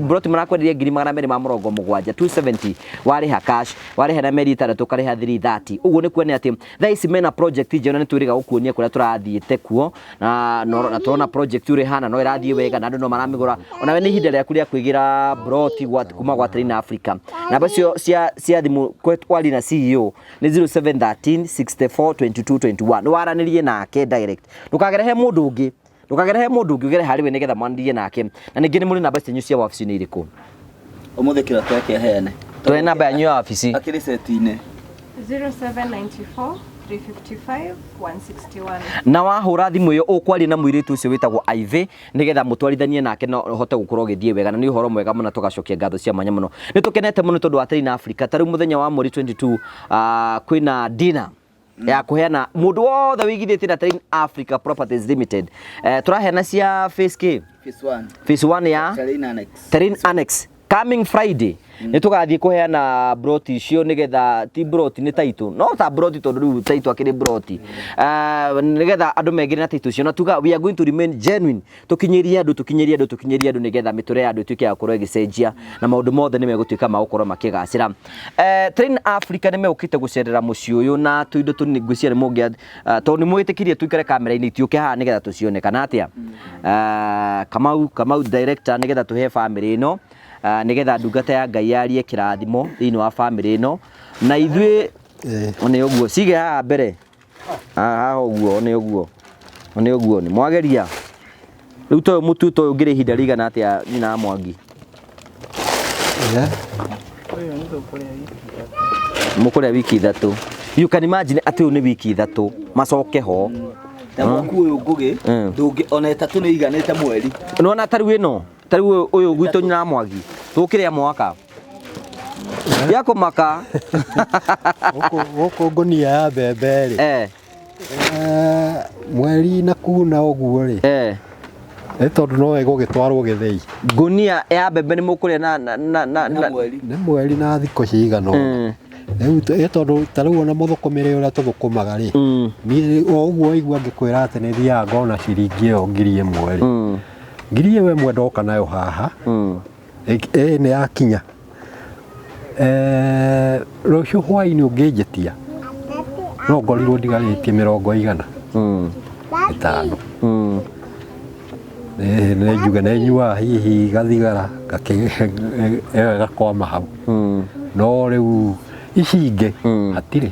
broti marakwenderia ngiri magana merĩ ma mũrongo mũgwanja, 270 warĩha cash, warĩha na mĩeri 6 ũkarĩha 330. Ũguo nĩ kuonania atĩ thaa ici mena project njerũ na nĩ twĩrĩga gũkuonia kũrĩa tũrathiĩte kuo, na tũrona project ũrĩa ĩhana no ĩrathiĩ wega na andũ no maramĩgũra. Onawe nĩ ihinda rĩaku rĩa kwĩgĩra broti kuma gwa Train Africa. Namba icio cia thimũ kwaria na CEO nĩ 0713 64 22 21. Nĩ waranĩrie nake direct, ndũkagere he mũndũ ũngĩ, ndũkagere he mũndũ ũngĩ, ũgere harĩ we nĩgetha mwanĩrie nake. Na ningĩ nĩ mũrĩ namba cianyu cia wabici nĩ irĩkũ? Ũmũthĩ kĩrĩa twekĩheane. Tũhe namba yanyu ya wabici. Akĩrĩ seti-inĩ. 0794 355 161. Na wahũra thimũ ĩyo ũkwaria na mũirĩtu ũcio wĩtagwo Ivy nĩgetha mũtwarithanie nake na ũhote gũkorwo ũgĩthiĩ wega, na nĩ ũhoro mwega mũno, tũgacokia ngatho cia mwanya mũno. Nĩ tũkenete mũno tondũ wa Train Africa. Ta rĩu mũthenya wa mweri 22, kwĩna dinner ya kũheana mũndũ wothe wĩigithĩtie na Train Africa Properties Limited. Tũraheana cia phase K? Phase 1. Phase 1 ya Terrain Annex. Terrain Annex. Coming Friday nĩ tũgathiĩ kũheana broti icio, nĩgetha ti broti nĩ taitũ, no ta broti tondũ rĩu taitũ akĩrĩ broti, nĩgetha andũ megĩre na taitũ icio, na tuga we are going to remain genuine, tũkinyĩrie andũ, tũkinyĩrie andũ, tũkinyĩrie andũ, nĩgetha mĩtũrĩre ya andũ ĩtuĩke ya gũkorwo ĩgĩcenjia na maũndũ mothe nĩ megũtuĩka ma gũkorwo makĩgacĩra. Train Africa nĩ megũkĩte gũcerera mũciĩ ũyũ na tũindo tũnini, ngwĩciria nĩ mũngĩa, tondũ nĩ mwĩtĩkirie tũikare kamera-inĩ itiũke haha nĩgetha tũcione kana atĩa. Kamau director, nĩgetha tũhe family ĩno, nĩgetha ndungata ya Ngai yarie kĩrathimo thĩinĩ wa family ĩno, na ithuĩ nĩ ũguo cige haha mbere haha ũguo, nĩ ũguo, nĩ ũguo, nĩ mwageria rĩu toyũ mũtu toyũ ũngĩrĩ ihinda rĩigana atĩa nyina wa Mwangi? Ũyũ nĩ tũkũrĩa wiki 3. Mũkũrĩa wiki 3. You can imagine atĩ ũyũ nĩ wiki 3 macoke ho. Na mwaku ũyũ Ngũgĩ, ndũngĩ ona 3 nĩ iganĩte mweri. Nĩwona ta rĩu ĩno, ta rĩu ũyũ gwitũ nyina wa Mwangi tũkĩrĩa mwaka ya kũmaka. Gũkũ ngũnia ya mbembe rĩ, mweri na kuna ũguo rĩ, nĩ tondũ no ĩgũgĩtwarwo gĩthĩi. Ngũnia ya mbembe nĩ mũkũrĩa na Na mweri. Nĩ mweri na thikũ cigana ũna. Rĩu ĩ tondũ ta rĩu ona mũthũkũmĩre ũrĩa tũthũkũmaga rĩ, niĩ o ũguo waigua ngĩkwĩra atĩ nĩ thiaga ngona ciringi ĩyo 1,000 rĩ, 1,000 ndoka nayo haha, ĩ nĩ yakinya. Rũciũ hwainĩ ũngĩnjĩtia no ngorirwo ndigarĩtie 50. Nĩ njuge nĩ nyuaga hihi gathigara ĩyo ĩgakwama hau. No rĩu ici ingĩ hatirĩ.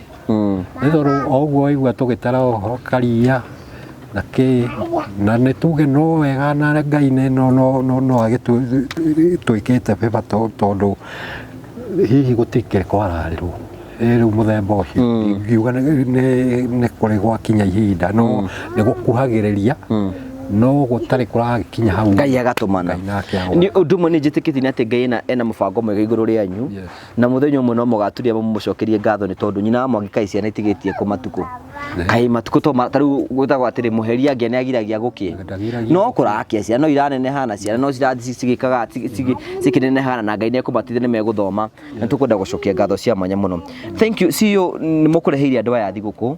Nĩ tondũ o ũguo waigua tũgĩtara ũhoro karia na kĩ na nĩ tuge no wega na Ngai nĩ no no no no agĩtwĩkĩte favor tondũ hihi gũtikĩrĩ kwararĩrwo. Rĩu mũthemba ũcio ingiuga nĩ kũrĩ gwakinya ihinda no nĩ gũkuhagĩrĩria no gũtarĩ kũragĩkinya hau. Ngai agatũmana. Nĩ ũndũ ũmwe nĩ njĩtĩkĩtie nĩ atĩ Ngai ena mũbango mwega igũrũ rĩanyu. Na mũthenya ũmwe no mũgaturia mũmũcokerie ngatho nĩ tondũ nyina wa Mwangi kaĩ ciana itigĩtie kũ matukũ. Kaĩ matukũ to ta rĩu gwĩtagwo atĩrĩ mũheri angĩa nĩ agiragia gũkĩe. No kũrakia ciana no iraneneha na ciana no cirathiĩ cigĩkaga cikĩneneha na Ngai nĩ ekũmateithia nĩ megũthoma. Na tũkwenda gũcokia ngatho cia mwanya mũno. Thank you. CEO nĩ mũkũreheire andũ aya thigũkũ.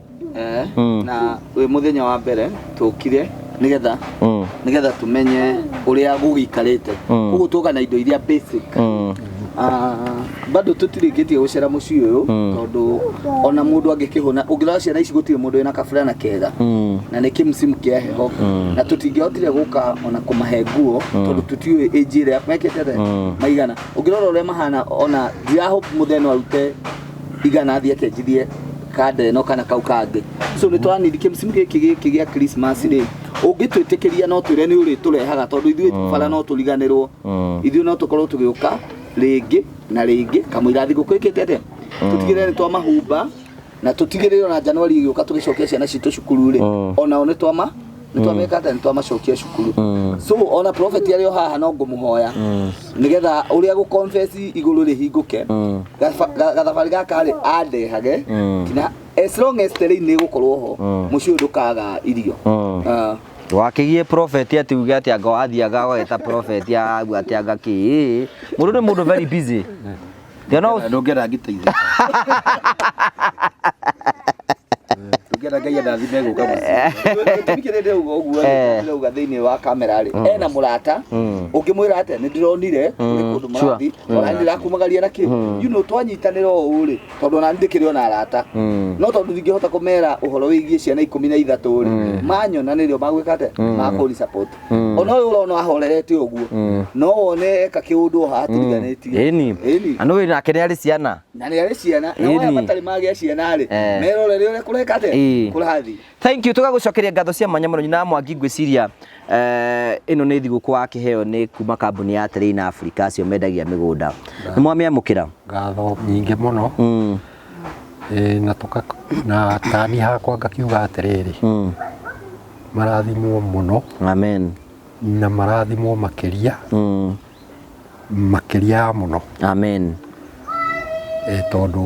Na wĩ mũthenya wa mbere tũkire nĩgetha nĩgetha tũmenye ũrĩa gũgĩikarĩte. Koguo tuoka na indo iria basic. Bado tũtirĩkĩtie gũcera mũciĩ ũyũ tondũ ona mũndũ angĩkĩhũna ũngĩrora ciana ici gũtirĩ mũndũ wĩna kaburana kega na nĩ kĩmsimu kĩa heho na tũtingĩhotire gũka ona kũmahe nguo tondũ tũtiũĩ age ĩrĩa mekĩte atĩa maigana. Ũngĩrora ũrĩa mahana ona ndirahope mũthee no arute igana athiĩ akenjithie kanda ĩno kana kau kangĩ. So nĩ tũranindi kĩmsimu gĩkĩ gĩkĩ gĩa Christmas rĩ, ũngĩtwĩtĩkĩria no twĩre nĩ ũrĩtũrehaga tondũ ithuĩ bara no tũriganĩrwo. Ithuĩ no tũkorwo tũgĩũka rĩngĩ na rĩngĩ kamũira thigũkũ ĩkĩte atĩa tũtigĩrĩre nĩ twamahumba na tũtigĩrĩre ona Januari ĩgĩũka tũgĩcokia ciana citũ cukuru rĩ, onao nĩ twama nĩ twameka atĩa nĩ twamacokia cukuru. So ona prophet arĩ o haha no ngũmũhoya nĩgetha ũrĩa gũ confess igũrũ rĩhingũke gathabarĩ gaka rĩ andehage nginya as long as terrain nĩ ĩgũkorwo ho mũciĩ ũyũ ndũkaga irio. Wakĩgie prophet atĩ uge atĩ anga wathiaga ũgagĩta prophet agu atĩ anga kĩ mũndũ nĩ mũndũ very busy. Ndũngĩenda ngĩteithia. Ndũngĩenda Ngai andathime gũka mũciĩ. Gĩtũmi kĩrĩa ndĩrauga ũguo rĩ, ndĩrauga thĩinĩ wa kamera rĩ, ena mũrata ũngĩmwĩra atĩa nĩ ndĩronire kũrĩ kũndũ mũrathiĩ ona nĩ ndĩrakumagaria na kĩ you know twanyitanĩra ũũ rĩ tondũ ona ndĩkĩrĩ ona arata no tondũ ndingĩhota kũmera ũhoro wĩgiĩ ciana 13 rĩ manyona nĩrĩo magwĩka atĩa makũri support. Ona ũyũ ũrona ahorerete ũguo no wone eka kĩũndũ o haha tũriganĩtie. Ĩni. Na nĩ nake nĩ arĩ ciana. Na nĩ arĩ ciana na aya matarĩ magĩa ciana rĩ merorere ũrĩa kũreka atĩa kũrathiĩ. Thank you tũgagũcokeria ngatho cia mwanya mũno nyina wa Mwangi ngwĩciria ĩno nĩ thigũkũ wakĩheo nĩ kuma kambuni ya Terrain Africa acio mendagia mĩgũnda. Nĩ mwamĩamũkĩra? Ngatho nyingĩ mũno. Na tũka na tani hakwa ngakiuga atĩrĩrĩ marathimwo mũno. Amen. Na marathimwo makĩria. Makĩria mũno. Amen. Tondũ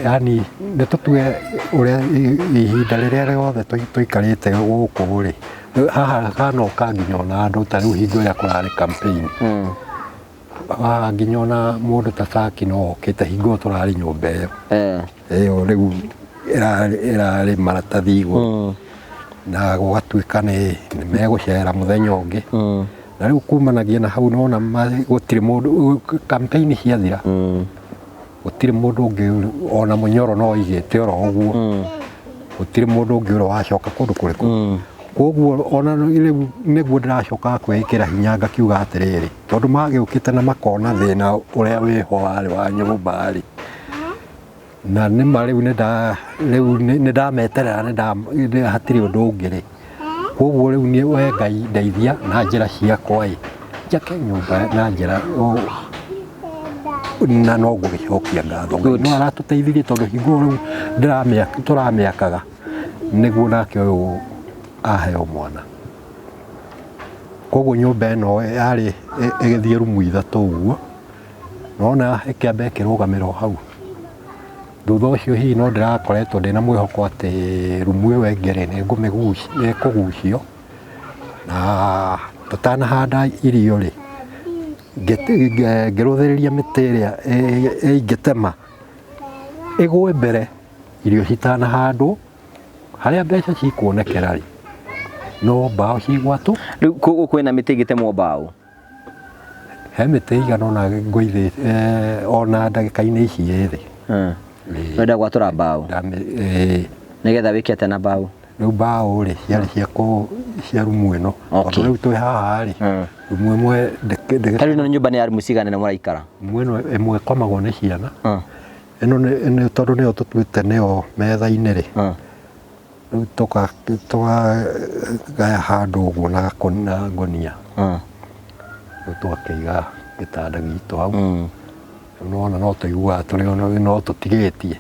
yani nĩ tũtue ũrĩa ihinda rĩrĩa rĩothe tũikarĩte gũkũ rĩ haha hanoka nginya ona andũ ta rĩu hingo ĩrĩa kũrarĩ campaign haha nginya ona mũndũ ta Saki no okĩte hingo ĩyo tũrarĩ nyũmba ĩyo ĩyo rĩu ĩrarĩ maratathi igũrũ na gũgatuĩka nĩ megũcera mũthenya ũngĩ na rĩu kumanagia na hau nona gũtirĩ mũndũ campaign ciathira gũtirĩ mũndũ ũngĩ ona mũnyoro no oigĩte oro ũguo gũtirĩ mũndũ ũngĩ ũrĩa wacoka kũndũ kũrĩkũ koguo ona rĩu nĩguo ndĩracoka kwĩĩkĩra hinya ngakiuga atĩrĩrĩ tondũ magĩũkĩte na makona thĩna ũrĩa wĩho warĩ wa nyũmba rĩ na nĩma rĩu nĩ ndameterera nĩ hatirĩ ũndũ ũngĩ rĩ koguo rĩu niĩ we Ngai ndeithia na njĩra ciakwa ĩ njake nyũmba na njĩra na no ngũgĩcokia ngatho Ngai no aratũteithirie tondũ hingo rĩu tũramĩakaga nĩguo nake ũyũ aheo mwana koguo nyũmba ĩno yarĩ ĩgĩthiĩ rumu ithatũ ũguo nona ĩkĩamba ĩkĩrũgamĩra o hau thutha ũcio hihi no ndĩrakoretwo ndĩna mwĩhoko atĩ rumu ĩyo ĩngĩ rĩ nĩ ĩkũgucio na tũtanahanda irio rĩ Ngĩrũthĩrĩria mĩtĩ ĩrĩa ĩingĩtema ĩgwe mbere irio citanahandwo harĩa mbeca cikuonekera rĩ no mbaũ cigwatwo. Rĩu gũkũ kwĩna mĩtĩ ĩngĩtemwo mbaũ? He mĩtĩ ĩigana ũna ngũithĩte ona ndagĩka-inĩ ici ĩthĩ. Ũrenda gwatũra mbaũ? Nĩgetha wĩke atĩa na mbaũ? Rĩu mbaũ rĩ ciarĩ cia cia rumu ĩno. Tondũ rĩu twĩ haha rĩ rumu ĩmwe Ta rĩu ĩno nyũmba nĩ ya rumu cigana ĩno mũraikara? Rumu ĩno ĩmwe ĩkomagwo nĩ ciana. Ĩno nĩ tondũ nĩyo tũtuĩte nĩyo metha-inĩ rĩ. Rĩu tũkagaya handũ ũguo na ngũnia. Rĩu tũgakĩiga gĩtanda gitũ hau. Rĩu nĩwona no tũiguaga tũrĩ no tũtigĩtie.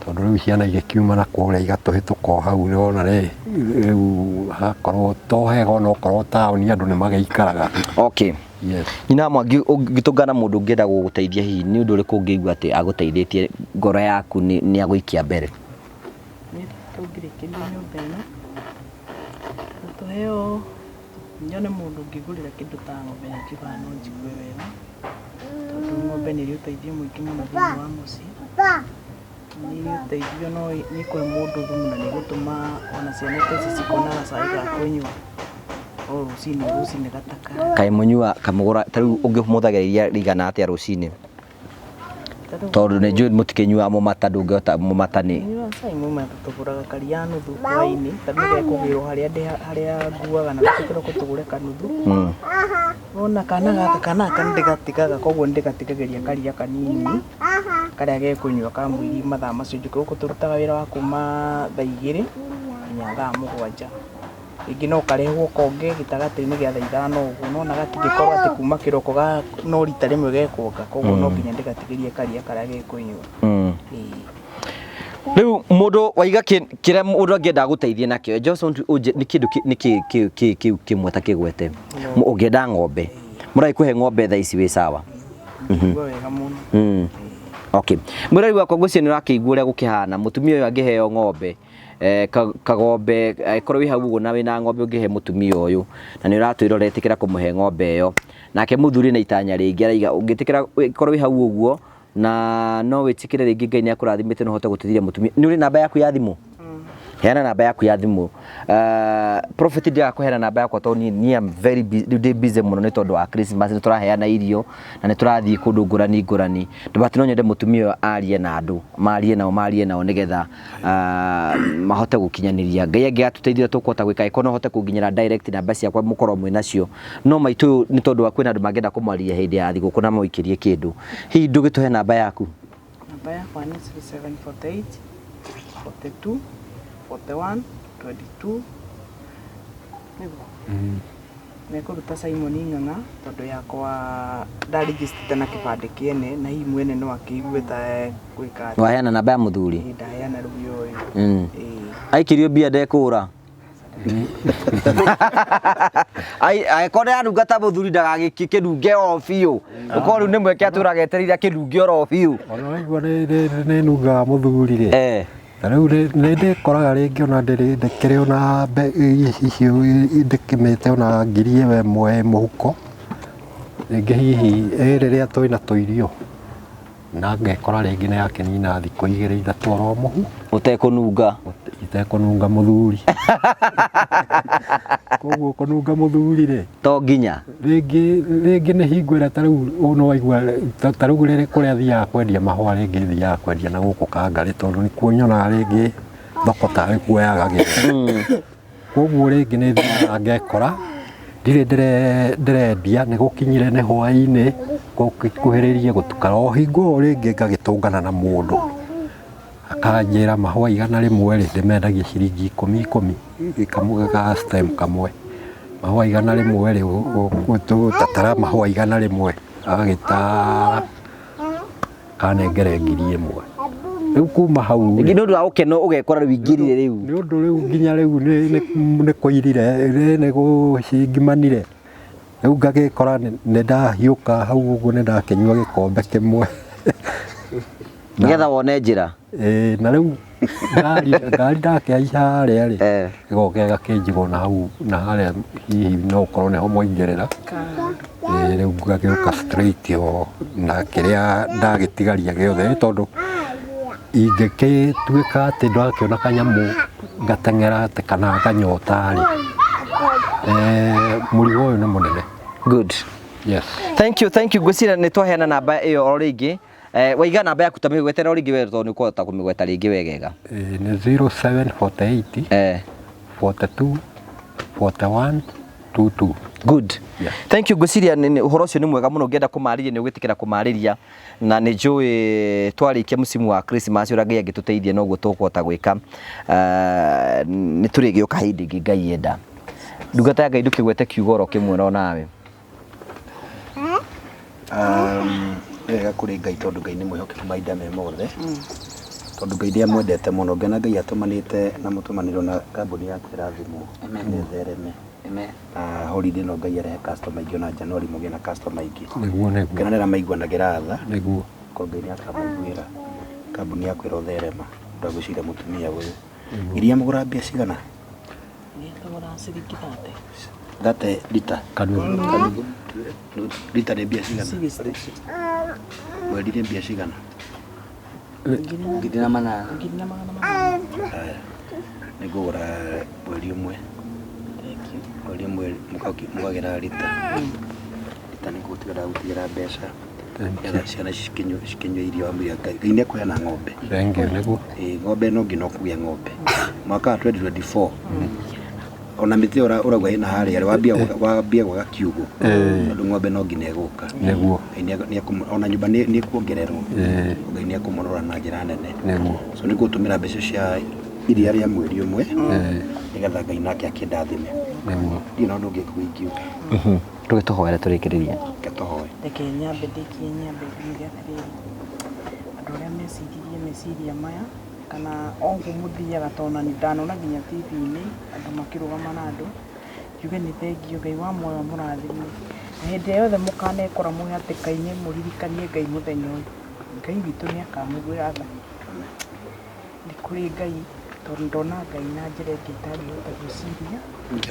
Tondũ rĩu ciana igĩkiuma na kũrĩa igatũhĩtũka o hau nĩwona rĩu hakorwo to hega onokorwo taũni andũ nĩ magĩikaraga. Okay. Yes. Nyina Mwangi, ũngĩtũngana mũndũ ũngĩenda gũgũteithia hihi nĩ ũndũ ũrĩkũ ũngĩigua atĩ agũteithĩtie ngoro yaku nĩ agũikia mbere? Nĩ tũngĩrĩkĩria nyũmba ĩno na tũheo nyone mũndũ ũngĩngũrĩra kĩndũ ta ng'ombe nĩ njiguaga no njigue wega tondũ ng'ombe nĩ ĩrĩ ũteithio mũingĩ mũno thĩinĩ wa mũciĩ. Nĩ ĩrĩ ũteithio no nĩ ĩkũhe mũndũ thumu na nĩ ĩgũtũma ona ciana ta ici cikona gacai ga kũnyua o rũcinĩ rũcinĩ gataka. Kaĩ mũnyua kamũgũra ta rĩu ũngĩmũthagĩra iria rĩigana atĩa rũcinĩ? Tondũ nĩ njũĩ mũtikĩnyuaga mũmata, ndũngĩhota mũmata nĩ Nyuaga cai mũmata, tũgũraga karia nuthu hwaĩ-inĩ tondũ nĩ gekũgĩrwo harĩa harĩa nguaga na rũciũ kĩroko tũgũre kanuthu. Wona kana gaka kana gaka nĩ ndĩgatigaga koguo nĩ ndĩgatigagĩria karia kanini karĩa gekũnyua kamũiria mathaa macio njũke gũkũ tũrutaga wĩra wa kuma thaa 2 nginya thaa 7. Rĩngĩ no karehwo konge gĩtagatĩ-inĩ gĩa thaa 5 ũguo nona gatingĩkorwo atĩ kuma kĩroko no rita rĩmwe gekuonga koguo no nginya ndĩgatigĩrie karia karĩa gekũnyua. Rĩu mũndũ waiga kĩrĩa mũndũ angĩenda gũteithia nakĩo Johnson nĩ kĩndũ nĩ kĩu kĩmwe ta kĩgwete. Ũngĩenda ng'ombe mũrai kũhe ng'ombe thaa ici wĩ sawa. Wega mũno. Okay. Mũrori wakwa ngwĩciria nĩ ũrakĩigua ũrĩa gũkĩhana mũtumia ũyũ angĩheo ng'ombe kagombe angĩkorwo wĩ hau ũguo na wĩna ng'ombe ũngĩhe mũtumia ũyũ na nĩ ũratwĩra ũretĩkĩra kũmũhe ng'ombe ĩyo nake mũthuri na itanya rĩngĩ araiga ũngĩtĩkĩra korwo wĩ hau ũguo na no wĩtĩkĩre rĩngĩ Ngai nĩ akũrathimĩte na ũhote gũteithia mũtumia. Nĩ ũrĩ namba yaku ya thimũ? Heana namba yaku ya thimũ. Prophet ndiaga kũheana namba yakwa tondũ niĩ am very busy, ndĩ busy mũno nĩ tondũ wa Christmas, nĩ tũraheana irio na nĩ tũrathiĩ kũndũ ngũrani ngũrani. But no nyende mũtumia ũyũ arie na andũ, marie nao, marie nao nĩgetha mahote gũkinyanĩria. Ngai angĩgatũteithia tũkũhota gwĩka, angĩkorwo no ũhote kũnginyĩra direct namba ciakwa mũkorwo mwĩ nacio. No maitũ ũyũ nĩ tondũ wa kwĩna andũ mangĩenda kũmwarĩria hĩndĩ ya thigũkũ na maũikĩrie kĩndũ. Hihi ndũgĩtũhe namba yaku? Namba yakwa nĩ 0748 42 41 22. Nĩguo. Nĩkũruta Simon Ng'ang'a tondũ yakwa ndarigicite na kĩbandĩ kĩene na hihi mwene no akĩigue ta gwĩka atĩa. Waheana namba ya mũthuri? Ĩĩ, ndaheana rĩu yoyo. Aikĩrio mbia ndekũra. Ai angĩkorwo nĩaranunga ta mũthuri ndagagĩkĩnunge oro biũ. Ũkorwo rĩu nĩ mweke atũraga etereire akĩnunge oro biũ. Ona waigua nĩ nungaga mũthuri rĩ. Ta rĩu nĩ ndĩkoraga rĩngĩ ona ndĩkĩrĩ ona icio ndĩkĩmĩte ona ngiri ĩyo ĩmwe mũhuko. Rĩngĩ hihi rĩrĩa twĩna tũirio na ngekora rĩngĩ nĩ yakĩnina thikũ 2 3 oro mũhu. Ũtekũnunga. Itekũnunga mũthuri. Koguo kũnunga mũthuri rĩ. To nginya. Rĩngĩ nĩ hingo ĩrĩa ta rĩu no waigua ta rĩu rĩrĩ kũrĩa thiaga kwendia mahũa rĩngĩ thiaga kwendia na gũkũ Kangarĩ tondũ nĩkuo nyonaga rĩngĩ thoko tarĩ kuo yagagĩrĩra. Koguo rĩngĩ nĩ thiaga ngekora ndirĩ ndĩrendia nĩ gũkinyire nĩ hwaĩ-inĩ gũkuhĩrĩrie gũtuka o hingo ĩyo rĩngĩ ngagĩtũngana na mũndũ akanjĩra mahũa 100 rĩ ndĩmendagia ciringi 10 10 ga stem kamwe. Mahũa 100 rĩ tatara mahũa 100 agagĩtara kanengere ngiri ĩmwe. Rĩu kuma hau rĩ, nĩ ũndũ wa gũkeno ũgekora rĩu ingĩrire rĩu. Nĩ ũndũ rĩu nginya rĩu nĩ kũirire nĩ gũcingimanire. Rĩu ngagĩkora nĩ ndahiũka hau ũguo nĩ ndakĩnyua gĩkombe kĩmwe. Nĩgetha wone njĩra. Ĩĩ, na rĩu ngari ngari ndakĩhaica harĩa rĩ, ĩgoka ĩgakĩnjigwo na hau na harĩa hihi no ũkorwo nĩho mwaingĩrĩra. Ĩĩ, rĩu ngagĩũka straight o na kĩrĩa ndagĩtigaria gĩothe nĩ tondũ ingĩgĩtuĩka atĩ ndakĩona kanyamũ ngateng'era atĩ kana nganyota rĩ, mũrigo ũyũ nĩ mũnene. Good. Yes. Thank you, thank you. Ngwĩciria nĩ twaheana namba ĩyo o rĩngĩ. Waiga namba yaku ta mĩgwetera o rĩngĩ we tondũ nĩ ũkũhota kũmĩgweta rĩngĩ wegega. Nĩ 0748 42 41 22. Good. Yeah. Thank you. Ngwĩciria ũhoro ũcio nĩ mwega mũno, ũngĩenda kũmarĩria nĩ ũgwĩtĩkĩra kũmarĩria, na nĩ njũĩ twarĩkia msimu wa Christmas ũrĩa Ngai angĩtũteithia noguo tũkũhota gwĩka. Nĩ tũrĩgĩũka hĩndĩ ĩngĩ Ngai enda. Ndungata ya Ngai ndũkĩgwete kiugo oro kĩmwe no nawe. Nĩ wega kũrĩ Ngai tondũ Ngai nĩ mwĩhokeku mahinda me mothe. Tondũ Ngai nĩ amwendete mũno. Ngena Ngai atũmanĩte na mũtũmanĩrwo na kambuni yaku ĩrathimwo na ĩthereme. Na holiday ĩno Ngai arehe customer aingĩ ona January mũgĩe na customer aingĩ. Nĩguo, nĩguo. Ngena nĩ arĩa maiguanagĩra tha. Nĩguo. Korwo Ngai nĩ akamaiguĩra. Kambuni yaku ĩrotherema. Ndagwĩciria mũtumia ũyũ. Iria mũgũra mbia cigana? Thogora ciringi thate. Thate lita. Kanuthu. Lita nĩ mbia cigana? Mweri nĩ mbia cigana? Ngiri na manana. Ngiri na magana manana. Haya. Nĩ ngũgũra mweri ũmwe. Mweri ũmwe mũkagĩra lita. Lita nĩ ngũgũtigĩra ndagũtigĩra mbeca. Nĩgetha ciana ici cikĩnyue irio wamũira Ngai. Ngai nĩ ekũheana ng'ombe. Thank you, nĩguo. Ĩĩ, ng'ombe no nginya ũkũgĩa ng'ombe. Mwaka wa 2024 ona mĩtĩ ĩyo ũrauga ĩna harĩa rĩ, wambia gwaka kiugũ. Tondũ ng'ombe no nginya ĩgũka. Nĩguo. Ngai ona nyũmba nĩ ĩkuongererwo. Ngai nĩ ekũmũrora na njĩra nene. Nĩguo. So nĩ ngũtũmĩra mbeca cia iria rĩa mweri ũmwe nĩgetha Ngai nake akĩndathime. Nĩguo. Ndirĩ na ũndũ ũngĩ ingiuga. Tũgĩtũhoere tũrĩkĩrĩrie. Reke tũhoe. Reke nyambe ndĩkie nyambe njuge atĩrĩrĩ, andũ arĩa meciririe meciria maya kana o ũguo mũthiaga tondũ ona ndanona nginya TV-inĩ andũ makĩrũgama na andũ, njuge nĩ thengiũ, Ngai wa muoyo amũrathime. Na hĩndĩ ĩrĩa yothe mũkanekora mwĩ hatĩka-inĩ mũririkanie Ngai mũthenya ũyũ, Ngai witũ nĩ akamũiguĩra tha. Nĩ kũrĩ Ngai tondũ ndona Ngai na njĩra ĩngĩ itangĩhota gwĩciria.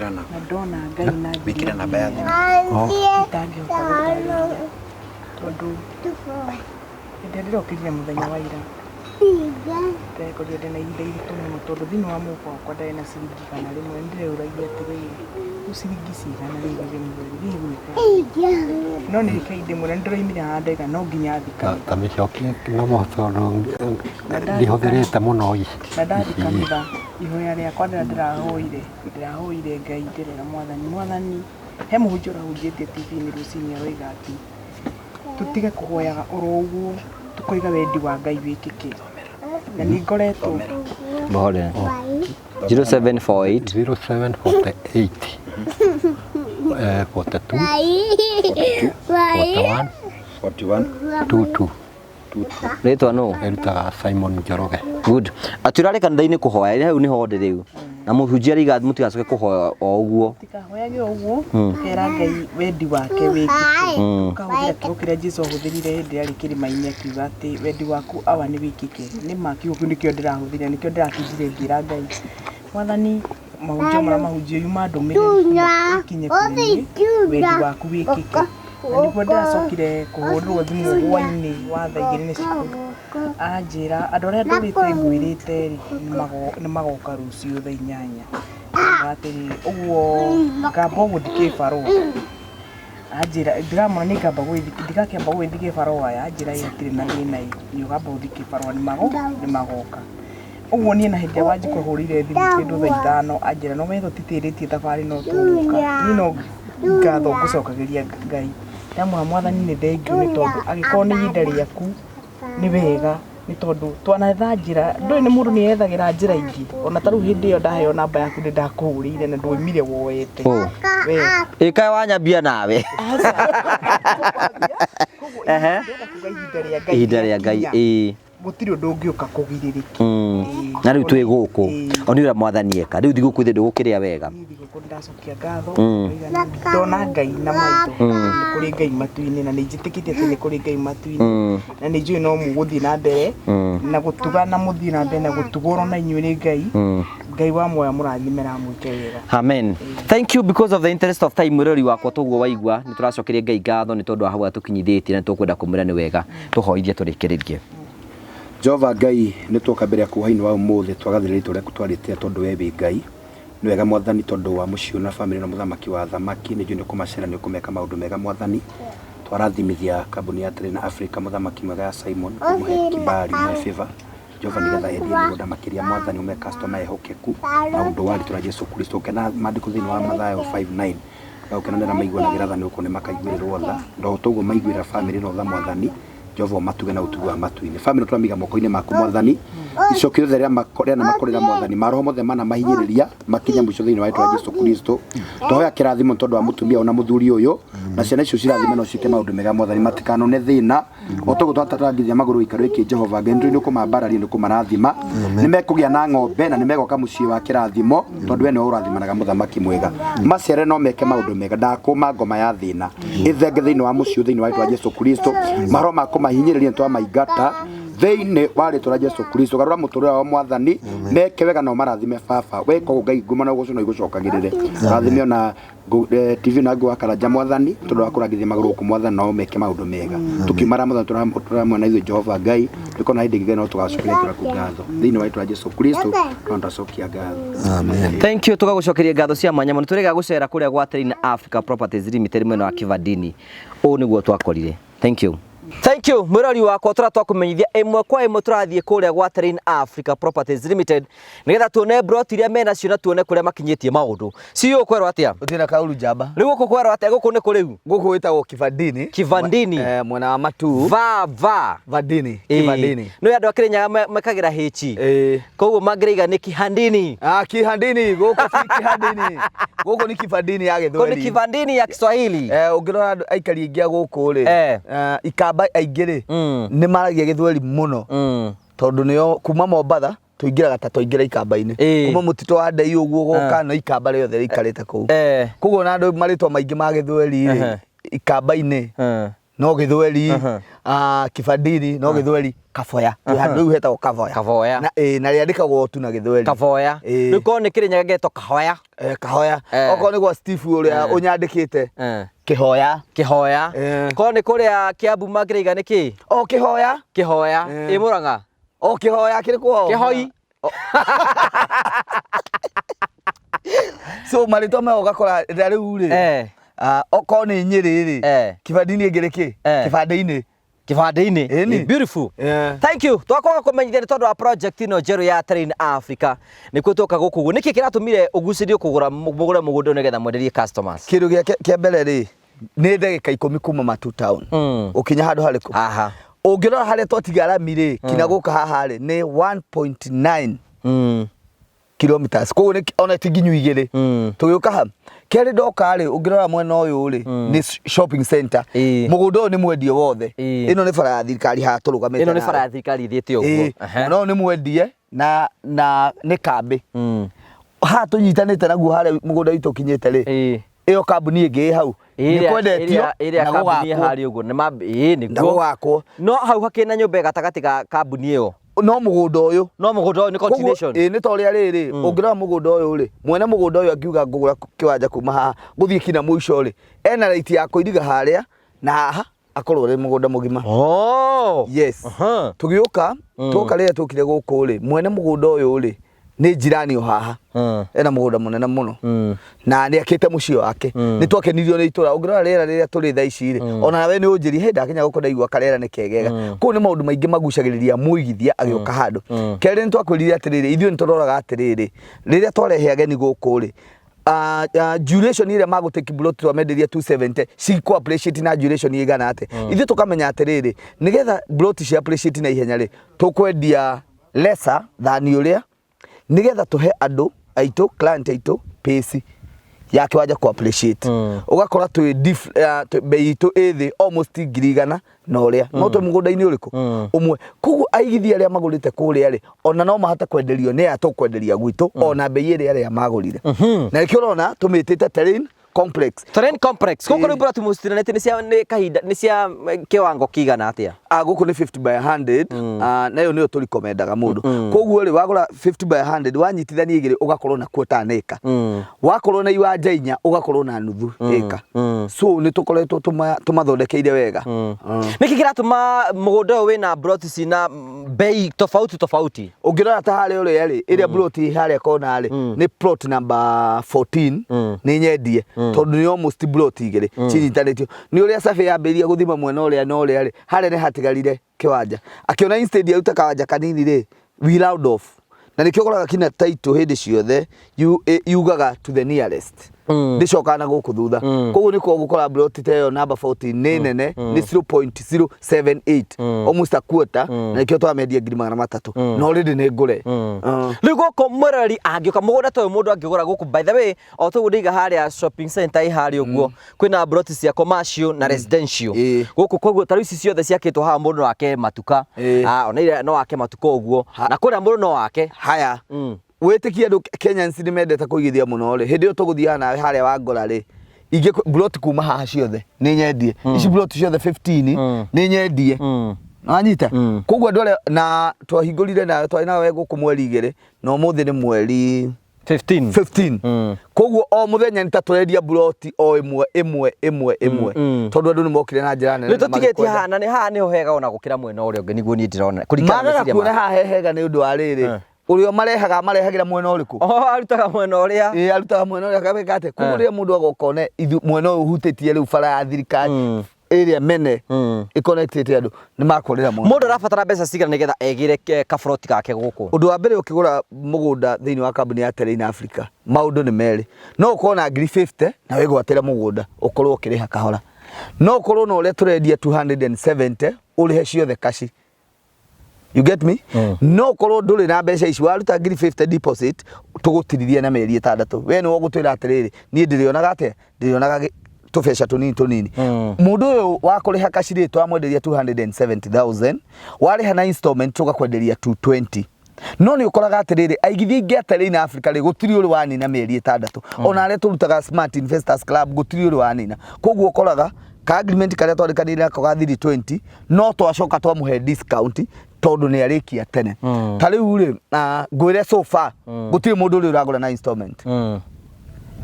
Na ndona Ngai na njĩra Wĩkĩre namba ya thimũ. itangĩhota gũtarĩria. Tondũ hĩndĩ ĩrĩa ndĩrokĩrire mũthenya wa ira, ndekorire ndĩna ihinda iritũ mũno tondũ thĩinĩ wa mũhuko wakwa ndarĩ na ciringi igana rĩmwe. Nĩ ndĩreũragia atĩrĩrĩ, rĩu ciringi ici igana rĩrĩ rĩmwe rĩ, igwĩka atĩa? No nĩ reke ndĩmwĩre, nĩ ndĩroimire haha ndaiga no nginya thiĩ kanitha. Ta mĩcokie na tondũ ndihũthĩrĩte mũno ici. Na ndathiĩ kanitha, ihoya rĩakwa rĩrĩa ndĩrahoire, ndĩrahoire Ngai ndĩrera Mwathani, Mwathani, he mũhunjia ũrahunjĩtie TV-inĩ rũcinĩ aroiga atĩ tũtige kũhoyaga oro ũguo, tũkoiga wendi wa Ngai wĩkĩke. Na nĩ ngoretwo Mũhorere. 0748 0748 42 41 41 22. Rĩtwa nũ? Ĩrutaga Simon Njoroge. Good. Atĩ ũrarĩ kanitha-inĩ kũhoya, hau nĩho ndĩ rĩu. Na mũhunjia arauga mũtigacoke kũhoya o ũguo. Tikahoyage o ũguo, tũkera Ngai wendi wake wĩkĩke. Tũkahũthĩra kiugo kĩrĩa Jesũ ahũthĩrire hĩndĩ ĩrĩa arĩ kĩrĩma-inĩ akiuga atĩ wendi waku Awa nĩ wĩkĩke. Nĩ ma kiugo kĩu nĩkĩo ndĩrahũthĩrire, nĩkĩo ndĩratindire ngĩra Ngai. Mwathani, mahunjio marĩa mahunjio yuma ndũmĩrĩri ĩkinye kũrĩ niĩ, wendi waku wĩkĩke. Na nĩguo ndĩracokire kũhũrĩrwo thimũ hwainĩ wa thaa igĩrĩ nĩ cukuru. Anjĩra andũ arĩa ndũrĩte ngwĩrĩte rĩ, nĩ magoka rũciũ thaa inyanya. Ndĩramwĩra atĩrĩrĩ, ũguo ngamba gũthiĩ kĩbarũa. Anjĩra, ndĩramwĩra nĩ ngamba gũgĩthiĩ, ndigakĩamba gũgĩthiĩ kĩbarũa ĩ, anjĩra ĩ hatirĩ na thĩna ĩ, nĩ ũkamba gũthiĩ kĩbarũa nĩ magoka. Ũguo niĩ na hĩndĩ ĩrĩa Wanjikũ ahũrĩire thimũ kĩndũ thaa ithano, anjĩra no wetha ũtitĩrĩtie thabarĩ no tũgũka. Niĩ no ngatho ngũcokagĩria Ngai. Ndamwĩra Mwathani nĩ thengiũ nĩ tondũ angĩkorwo nĩ ihinda rĩaku nĩ wega nĩ tondũ twanetha njĩra, ndũĩ nĩ mũndũ nĩ ethagĩra njĩra ingĩ. Ona ta rĩu hĩndĩ ĩyo ndaheo namba yaku nĩ ndakũhũrĩire na ndwoimire woete. We. Ĩ kaĩ wanyambia nawe. Aca. Koguo ndĩrenda kuga ihinda rĩa Ngai Ihinda rĩa Ngai, rĩakinya. ĩĩ. Gũtirĩ ũndũ ũngĩũka kũgirĩrĩkia. Na rĩu twĩ gũkũ o nĩ ũrĩa mwathani eka rĩu thigũkũ ithe ndũgũkĩrĩa wega. Niĩ thigũkũ ndacokia ngatho. Ndona Ngai na maitho, nĩ kũrĩ Ngai matu-inĩ, na nĩ njĩtĩkĩtie atĩ nĩ kũrĩ Ngai matu-inĩ, na nĩ njũĩ no mũgũthiĩ na mbere na gũtuga, na mũthiĩ na mbere na gũtugwo na inyuĩ nĩ Ngai. Ngai wa muoyo mũrathime na amwĩke wega. Amen. Thank you. Because of the interest of time, mwĩrori wakwa, toguo waigua nĩ tũracokeria Ngai ngatho nĩ tondũ wa hau atũkinyithĩtie, na tũkwenda kũmwĩra nĩ wega. Tũhoithie tũrĩkĩrĩrie. Jehova Ngai, nĩ twoka mbere yaku hwainĩ wa ũmũthĩ, twagathĩrĩria rĩtwa rĩaku twarĩtĩa tondũ we wĩ Ngai. Nĩ wega Mwathani, tondũ wa mũciĩ ũyũ na bamĩrĩ na mũthamaki wa athamaki, nĩ njũĩ nĩ ũkũmacerera, nĩ ũkũmeka maũndũ mega Mwathani. Twarathimithia kambuni ya Terena Africa, mũthamaki mwega ya Simon, ũmũhe kibali, ũmũhe favor Jehova, nĩgetha endie mĩgũnda makĩria Mwathani, ũmũhe customer ehokeku na ũndũ wa rĩtwa rĩa Jesu Kristo. Ũkena maandĩko thĩinĩ wa Mathayo 5:9 gũkena nĩ arĩa maiguanagĩra tha, nĩ gũkorwo nĩ makaiguĩrĩrwo tha. Na o toguo maiguĩra bamĩrĩ ĩno tha Mwathani, Jehova ũmatuge na ũtugi wa matu-inĩ. Bamĩrĩ tũramiga moko-inĩ maku Mwathani, icokio rĩothe rĩanamakorĩra Mwathani, maroho mothe manamahinyĩrĩria makinye mũico thĩinĩ wa rĩtwa rĩa Jesu Kristo. Twahoya kĩrathimo nĩ tondũ wa mũtumia ũyũ na mũthuri ũyũ, na ciana icio cirathime no ciĩke maũndũ mega Mwathani, matikanone thĩna. O toguo twatarangithia magũrũ gĩikaro gĩkĩ Jehova Ngai, nĩ kũmambararia, nĩ kũmarathima, nĩ mekũgĩa na ng'ombe na nĩ megwaka mũciĩ wa kĩrathimo, tondũ we nĩwe ũrathimanaga mũthamaki mwega. Maciare no meke maũndũ mega, ndakũma ngoma ya thĩna ĩthenge thĩinĩ wa mũciĩ thĩinĩ wa rĩtwa Jesu Kristo. Maroho ma kũmahinyĩrĩria nĩ twamaingata thĩinĩ wa rĩtwa rĩa Jesu Kristo. Garũra mũtũrĩre wao Mwathani, meke wega na ũmarathime Baba. Weka ũguo Ngai, nguma na ũgoco no igũcokagĩrĩre. Rathime ona TV na ngũ Karanja Mwathani, tondũ wa kũrangithia magũrũ gũkũ Mwathani, nao meke maũndũ mega. Tũkiumara Mwathani, tũramwena ithuĩ Jehova Ngai, tũkona hĩndĩ ĩngĩ no tũgacokeria rĩtwa rĩaku ngatho thĩinĩ wa rĩtwa rĩa Jesu Kristo, no ndacokia ngatho. Amen. Thank you. Tũgagũcokeria ngatho cia mwanya mũno. Tũrĩga gũcera kũrĩa gwa Terrain Africa Properties Limited mwena wa Kivandini. Ũũ nĩguo twakorire. Thank you. Thank you mwĩrori wakwa, tũra twakũmenyithia ĩmwe kwa ĩmwe tũrathiĩ kũrĩa gwa Terrain Africa Properties Limited nĩgetha tuone broti iria menacio na tuone kũrĩa makinyĩtie maũndũ. CEO, kwerwo atĩa? Ũthiĩ na kauru njamba. Rĩu gũkũ kwerwo atĩa? Gũkũ nĩ kũ rĩu? Gũkũ gwĩtagwo Kibandini. Kibandini. Mwena wa Matuu. Va va. Vandini. Kibandini. Nĩ andũ a Kĩrĩnyaga mekagĩra H. Koguo mangĩraiga nĩ Kihandini. Ah, Kihandini, gũkũ ti Kihandini. Gũkũ nĩ Kibandini ya Kũ nĩ Gĩthweri. Kibandini ya Kiswahili. Ũngĩrora andũ aikari aingĩ a gũkũ rĩ, ikamba aingĩ rĩ, nĩ maragia Gĩthweri mũno. Tondũ nĩo kuma Mombatha tũingĩraga ta twaingĩra ikamba-inĩ. Kuma mũtitũ wa Ndei ũguo ũgoka, no ikamba rĩothe rĩikarĩte kũu. Koguo ona andũ marĩtwa maingĩ ma Gĩthweri rĩ, ikamba-inĩ no Gĩthweri, Kibandini no Gĩthweri, Kaboya. Twĩ handũ rĩu hetagwo Kaboya. Kaboya. Na na rĩandĩkagwo tu na Gĩthweri. Kaboya. Rĩu korwo nĩ Kĩrĩnyaga getwo Kahoya. Kahoya. Okorwo nĩ gwa Steve ũrĩa ũnyandĩkĩte, Kĩhoya. Kĩhoya. Korwo nĩ kũrĩa Kiambu mangĩraiga nĩ kĩ? O Kĩhoya. Kĩhoya. Ĩ Mũrang'a? O Kĩhoya kĩrĩ kwao. Kĩhoi. So marĩtwa maya ũgakora na rĩu rĩ, okorwo nĩ Nyĩrĩ rĩ, Kibandini ĩngĩ rĩ kĩ? Kĩbandĩ-inĩ. Kĩbandĩ-inĩ. Ĩni. Beautiful. Thank you. Twakwaga kũmenyithia nĩ tondũ wa project ĩno njerũ ya Terrain Africa nĩkuo twoka gũkũ ũguo. Nĩkĩ kĩratũmire ũgucĩrio kũgũra mũgũre mũgũnda ũyũ nĩgetha mwenderie customers? Kĩndũ kĩa mbere rĩ, nĩ ndagĩka 10 kuma Matu town. Ũkinya handũ harĩkũ? Haha. Ũngĩrora harĩa twatiga rami rĩ, kinya gũka haha rĩ, nĩ 1.9 kilometers. Koguo nĩ ona ti nginyu igĩrĩ. Tũgĩũka ha. Kerĩ ndoka rĩ, ũngĩrora mwena ũyũ rĩ, nĩ shopping center. Mũgũnda ũyũ nĩ mwendie wothe. Ĩno nĩ bara ya thirikari haha tũrũgamĩte. Ĩno nĩ bara ya thirikari ĩthiĩte ũguo. Mwena ũyũ nĩ mwendie na nĩ kambĩ. Haha tũnyitanĩte naguo harĩa mũgũnda witũ ũkinyĩte rĩ, ĩyo kambuni ĩngĩ ĩ hau nĩ kwendetio ĩrĩa na kambuni gũgakwo. harĩa ũguo nĩ ĩĩ, Na nĩguo. gũgakwo. No hau hakĩrĩ na nyũmba gatagatĩ ga kambuni ĩyo. No mũgũnda ũyũ. No mũgũnda ũyũ nĩ continuation. Ĩĩ, nĩ ta ũrĩa rĩrĩ, ũngĩrora mũgũnda ũyũ rĩ, mwene mũgũnda ũyũ angiuga ngũgũra kĩwanja kuma haha gũthiĩ kinya mũico rĩ, ena right ya kũiriga harĩa na haha akorwo ũrĩ mũgũnda mũgima. Yes. Tũgĩũka, twoka rĩrĩa twokire gũkũ rĩ, mwene mũgũnda ũyũ rĩ, nĩ njirani o haha. Ena mũgũnda mũnene mũno. Na nĩ akĩte mũciĩ wake. Nĩ twakenirio nĩ itũra. Ũngĩrora rĩera rĩrĩa tũrĩ thaa ici rĩ, ona nawe nĩ ũnjĩrie, hey, ndakinya gũkũ ndaigua karĩera nĩ kegega. Kũu nĩ maũndũ maingĩ magucagĩrĩria mũigithia agĩũka handũ. Kerĩ nĩ twakwĩrire atĩrĩrĩ, ithuĩ nĩ tũroraga atĩrĩrĩ, rĩrĩa twarehe ageni gũkũ rĩ, duration ĩrĩa magũtake plot twamenderia 270 cikũ appreciate na duration ĩigana atĩa. Ithuĩ tũkamenya atĩrĩrĩ, nĩgetha plot ci appreciate na ihenya rĩ, tũkwendia lesser than ũrĩa, nĩgetha tũhe andũ aitũ, client aitũ pace Ya kĩwanja ku appreciate ũgakora twĩ bei itũ ĩ thĩ almost 100,000 na ũrĩa no twĩ mũgũnda-inĩ ũrĩkũ ũmwe. Koguo aigithia arĩa magũrĩte kũrĩa rĩ, ona no mahote kwenderio nĩ aya tũkwenderia gwitũ ona bei ĩrĩa arĩa magũrire, na nĩkĩo ũrona tũmĩtĩte Terrain Complex. Terrain Complex. Gũkũ rĩu plot mũcitinanĩtie nĩ cia nĩ kahinda nĩ cia kĩwango kĩigana atĩa? Ah, gũkũ nĩ 50 by 100. Ah, nayo nĩyo tũrikomendaga mũndũ. Koguo rĩ, wagũra 50 by 100 wanyitithania igĩrĩ ũgakorwo na quarter an acre, wakorwo na iwanja inya ũgakorwo na nuthu ĩka. So nĩ tũkoretwo tũmathondekeire wega. Nĩkĩ kĩratũma mũgũnda ũyũ wĩna plot cina bei tofauti tofauti? Ũngĩrora ta harĩa ũrĩa rĩ, ĩrĩa plot ĩ harĩa kona rĩ, nĩ plot number 14, nĩ nyendie tondũ nĩ almost plot igĩrĩ cinyitanĩtio. Nĩ ũrĩa survey yambĩrĩria gũthima mwena ũrĩa na ũrĩa rĩ, harĩa nĩ hatigarire kĩwanja, akĩona instead aruta kawanja kanini rĩ, we round off, na nĩkĩo ũkoraga kinya title hĩndĩ ciothe yugaga to the nearest, ndĩcokaga na gũkũ thutha. Koguo nĩkuo gũkora plot ta ĩyo number 14 nĩ nene, nĩ 0.078, almost a quarter, na nĩkĩo twamendia 300,000, na already nĩ ngũre. Rĩu gũkũ mwĩroreri angĩũka mũgũnda ta ũyũ, mũndũ angĩgũra gũkũ, by the way, o toguo ndĩiga harĩa shopping center ĩ harĩa ũguo, kwĩna plot cia commercial na residential gũkũ. Koguo ta rĩu ici ciothe ciakĩtwo haha, mũndũ no ake matuka. Ah, ona iria no ake matuka ũguo, na kũrĩa mũndũ no ake. Haya, wĩtĩkie andũ Kenyans nĩ mendete kũigithia mũno rĩ, hĩndĩ ĩyo tũgũthiaga nawe harĩa wangora rĩ, ingĩ plot kuma haha ciothe nĩ nyendie. Ici plot ciothe 15 nĩ nyendie. Wanyita? Koguo andũ arĩa na twahingũrire nawe, twarĩ nawe gũkũ mweri 2, na ũmũthĩ nĩ mweri 15. 15. Koguo o mũthenya nĩ ta tũrendia plot o ĩmwe ĩmwe ĩmwe ĩmwe, tondũ andũ nĩ mokire na njĩra nene Nĩ na tũtigĩtie magĩkwenda. haha na nĩ haha nĩho hega ona gũkĩra mwena ũrĩa ũngĩ, nĩguo niĩ ndĩrona kũringana na Magaga meciria kuona makwa. haha he hega nĩ ũndũ wa rĩrĩ, ũrĩa marehaga marehagĩra mwena ũrĩkũ? Oh, arutaga mwena ũrĩa. Ĩĩ, arutaga mwena ũrĩa akabeka atĩ koguo rĩrĩa mũndũ agoka one mwena ũyũ ũhutĩtie rĩu bara ya thirikari ĩrĩa mene ĩconnectĩte andũ nĩ makũrĩra mũno. Mũndũ arabatara mbeca cigana nĩgetha egĩre kaburoti gake gũkũ? Ũndũ wa mbere, ũkĩgũra mũgũnda thĩinĩ wa kambuni ya Terrain Africa, maũndũ nĩ merĩ. No ũkorwo na 50,000 na wĩgwatĩre mũgũnda ũkorwo ũkĩrĩha kahora, no ũkorwo na ũrĩa tũrendia 270 ũrĩhe ciothe cash. You get me? No ũkorwo ndũrĩ na mbeca ici, waruta 50,000 deposit, tũgũtirithie na mĩeri 6. We nĩwe ũgũtwĩra atĩrĩrĩ, niĩ ndĩrĩonaga atĩa, ndĩrĩonaga tũbeca tũnini tũnini. Mũndũ ũyũ wa kũrĩha cash rĩ, twamwenderia 270,000, warĩha na installment tũgakwenderia 220. No nĩ ũkoraga atĩrĩrĩ, aigithia aingĩ a Terrain Africa rĩ, gũtirĩ ũrĩ wanina mĩeri 6. Ona arĩa tũrutaga Smart Investors Club gũtirĩ ũrĩ wanina. Koguo ũkoraga ka agreement karĩa twandĩkanĩire nako ga 320 no twacoka twamũhe discount tondũ nĩ arĩkia tene. Ta rĩu rĩ, ngwĩre so far gũtirĩ mũndũ ũrĩ ũragũra na installment.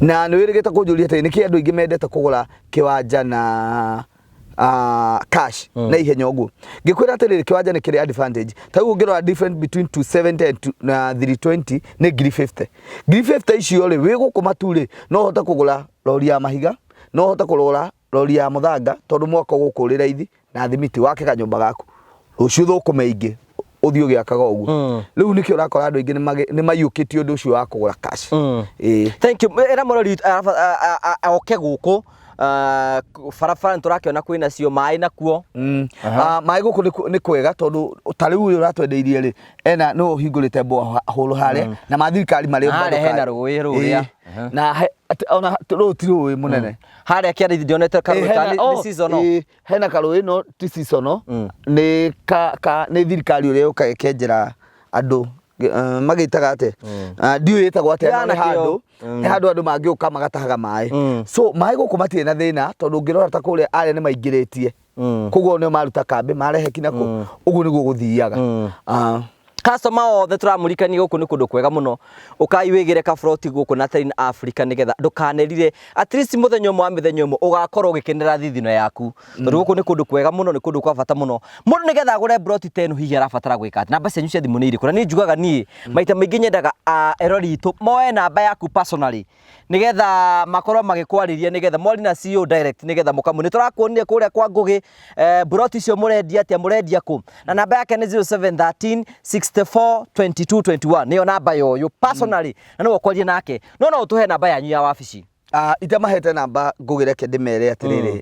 Na nĩ wĩrĩgĩte kũnjũria atĩrĩ, nĩkĩ andũ aingĩ mendete kũgũra kĩwanja na cash na ihenya ũguo? Ngĩkwĩra atĩrĩrĩ, kĩwanja nĩ kĩrĩ advantage. Ta rĩu ũngĩrora difference between 270 and na 320 nĩ 50,000. 50,000 icio rĩ, wĩ gũkũ matu rĩ, no ũhote kũgũra rori ya mahiga, no ũhote kũgũra rori ya mũthanga, tondũ mwako gũkũ ũrĩ raithi, na thimiti wake kanyũmba gaku, rũciũ thũkũme ingĩ ũthiĩ ũgĩakaga ũguo. Rĩu nĩkĩo ũrakora andũ aingĩ nĩ maiyũkĩtie ũndũ ũcio wa kũgũra cash. Ĩĩ. Thank you. Ĩra mũrori oke gũkũ. Barabara nĩ tũrakĩona kwĩna cio, maĩ nakuo? Ah, maĩ gũkũ nĩ kwega, tondũ ta rĩu ũyũ ũratwendeirie rĩ, ena nĩwe ũhingũrĩte borehole harĩa, na ma thirikari marĩ Harĩa bado hena rũĩ rũrĩa. Ĩĩ. Na ona rũũ ti rũĩ mũnene. Harĩa kĩanda ndionete karũĩ Ĩĩ, ka hena- nĩ oh, seasonal. ĩĩ, hena karũĩ no ti seasonal, nĩ ka nĩ thirikari ũrĩa yũkaga ĩkenjera andũ, magĩtaga atĩa? Ah, ndiũĩ ĩtagwo atĩa, no Yana nĩ handũ kĩo. Nĩ handũ andũ mangĩũka magatahaga maĩ. So maĩ gũkũ matirĩ na thĩna, tondũ ũngĩrora ta kũrĩa arĩa nĩ maingĩrĩtie, koguo nĩo maruta kambĩ marehe kinya kũ ũguo nĩguo gũthiaga. Ah. Customer othe tũramũrikania gũkũ nĩ kũndũ kwega mũno. Ũkai wĩgĩre kaburoti gũkũ na Terrain Africa nĩgetha ndũkanerire, at least mũthenya ũmwe wa mĩthenya ĩmwe ũgakorwo ũgĩkenera thithino yaku, tondũ gũkũ nĩ kũndũ kwega mũno, nĩ kũndũ kwa bata mũno. Mũndũ nĩgetha agũre broti ta ĩno hihi arabatara gwĩka atĩa? Namba cianyu cia thimũ nĩ irĩkũ? Na niĩ njugaga, niĩ maita maingĩ nyendaga erori itũ moe namba yaku personally nĩgetha makorwo magĩkwarĩria, nĩgetha mwari na CEO direct, nĩgetha mũkamũ nĩ tũrakuonire kũrĩa kwa Ngũgĩ, broti icio mũrendia atĩa, mũrendia kũ? Na namba yake nĩ 0713 64 22 21, nĩyo namba ya ũyũ personally, na nĩwe ũkwaria nake. No no ũtũhe namba yanyu ya wabici? Itamahete namba Ngũgĩ, reke ndĩmere atĩrĩrĩ,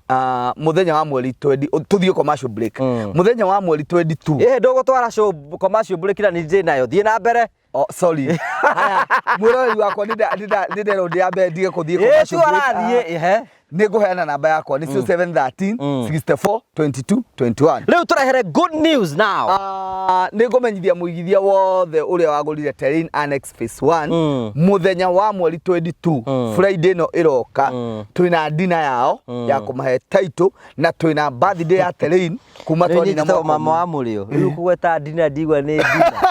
mũthenya wa mweri 20 tũthiĩ commercial break, mũthenya wa mweri 22. Ĩhĩ, ndũgũtwara show commercial break na nĩ ndĩ nayo, thiĩ na mbere. Oh, sorry. Haya, mwĩroreri wakwa nĩ nderwo ndĩambe ndige kũthiĩ Ĩ, commercial tu break. arathiĩ ehe. Nĩ ngũheana namba yakwa nĩ 0713 64 22 21. Rĩu tũrehere good news now. Ah, nĩ ngũmenyithia mũigithia wothe ũrĩa wagũrire Terrain Annex Phase 1 mũthenya wa mweri 22, Friday ĩno ĩroka, twĩna dina yao ya kũmahe title na twĩna birthday ya Terrain kuma Rĩu twanina nyitĩtagwo mwaka mama ũmwe. wa mũrĩo rĩu kũgweta ndina ndigwa nĩ ndina.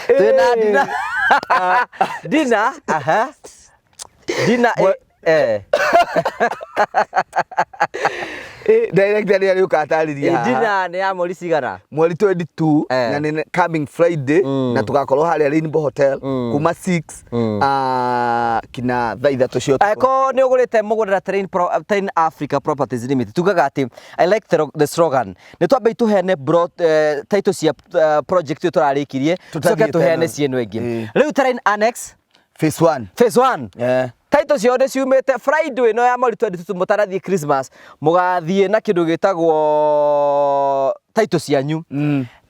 Twĩna ndina ndina aha ndina eh. Eh, director nĩ arĩũka atarĩria haha. Ndina nĩ ya mweri cigana? Mweri 22 na nĩ coming Friday na tugakorwo harĩa Rainbow Hotel kuma 6 kinya thaa 3 cia ũtukũ. Angĩkorwo nĩ ũgũrĩte mũgũnda na Terrain Africa Properties Limited, tugaga atĩ I like the slogan, nĩ twambei tũheane title cia project ĩyo tũrarĩkirie, tũcoke Tũtathiĩte tũheane na. ciĩno ĩngĩ. Rĩu Terrain Annex Phase 1. Phase 1. Title ciothe ciumĩte Friday ĩno ya mweri 22, mũtanathiĩ Christmas mũgathiĩ na kĩndũ gĩtagwo title cianyu.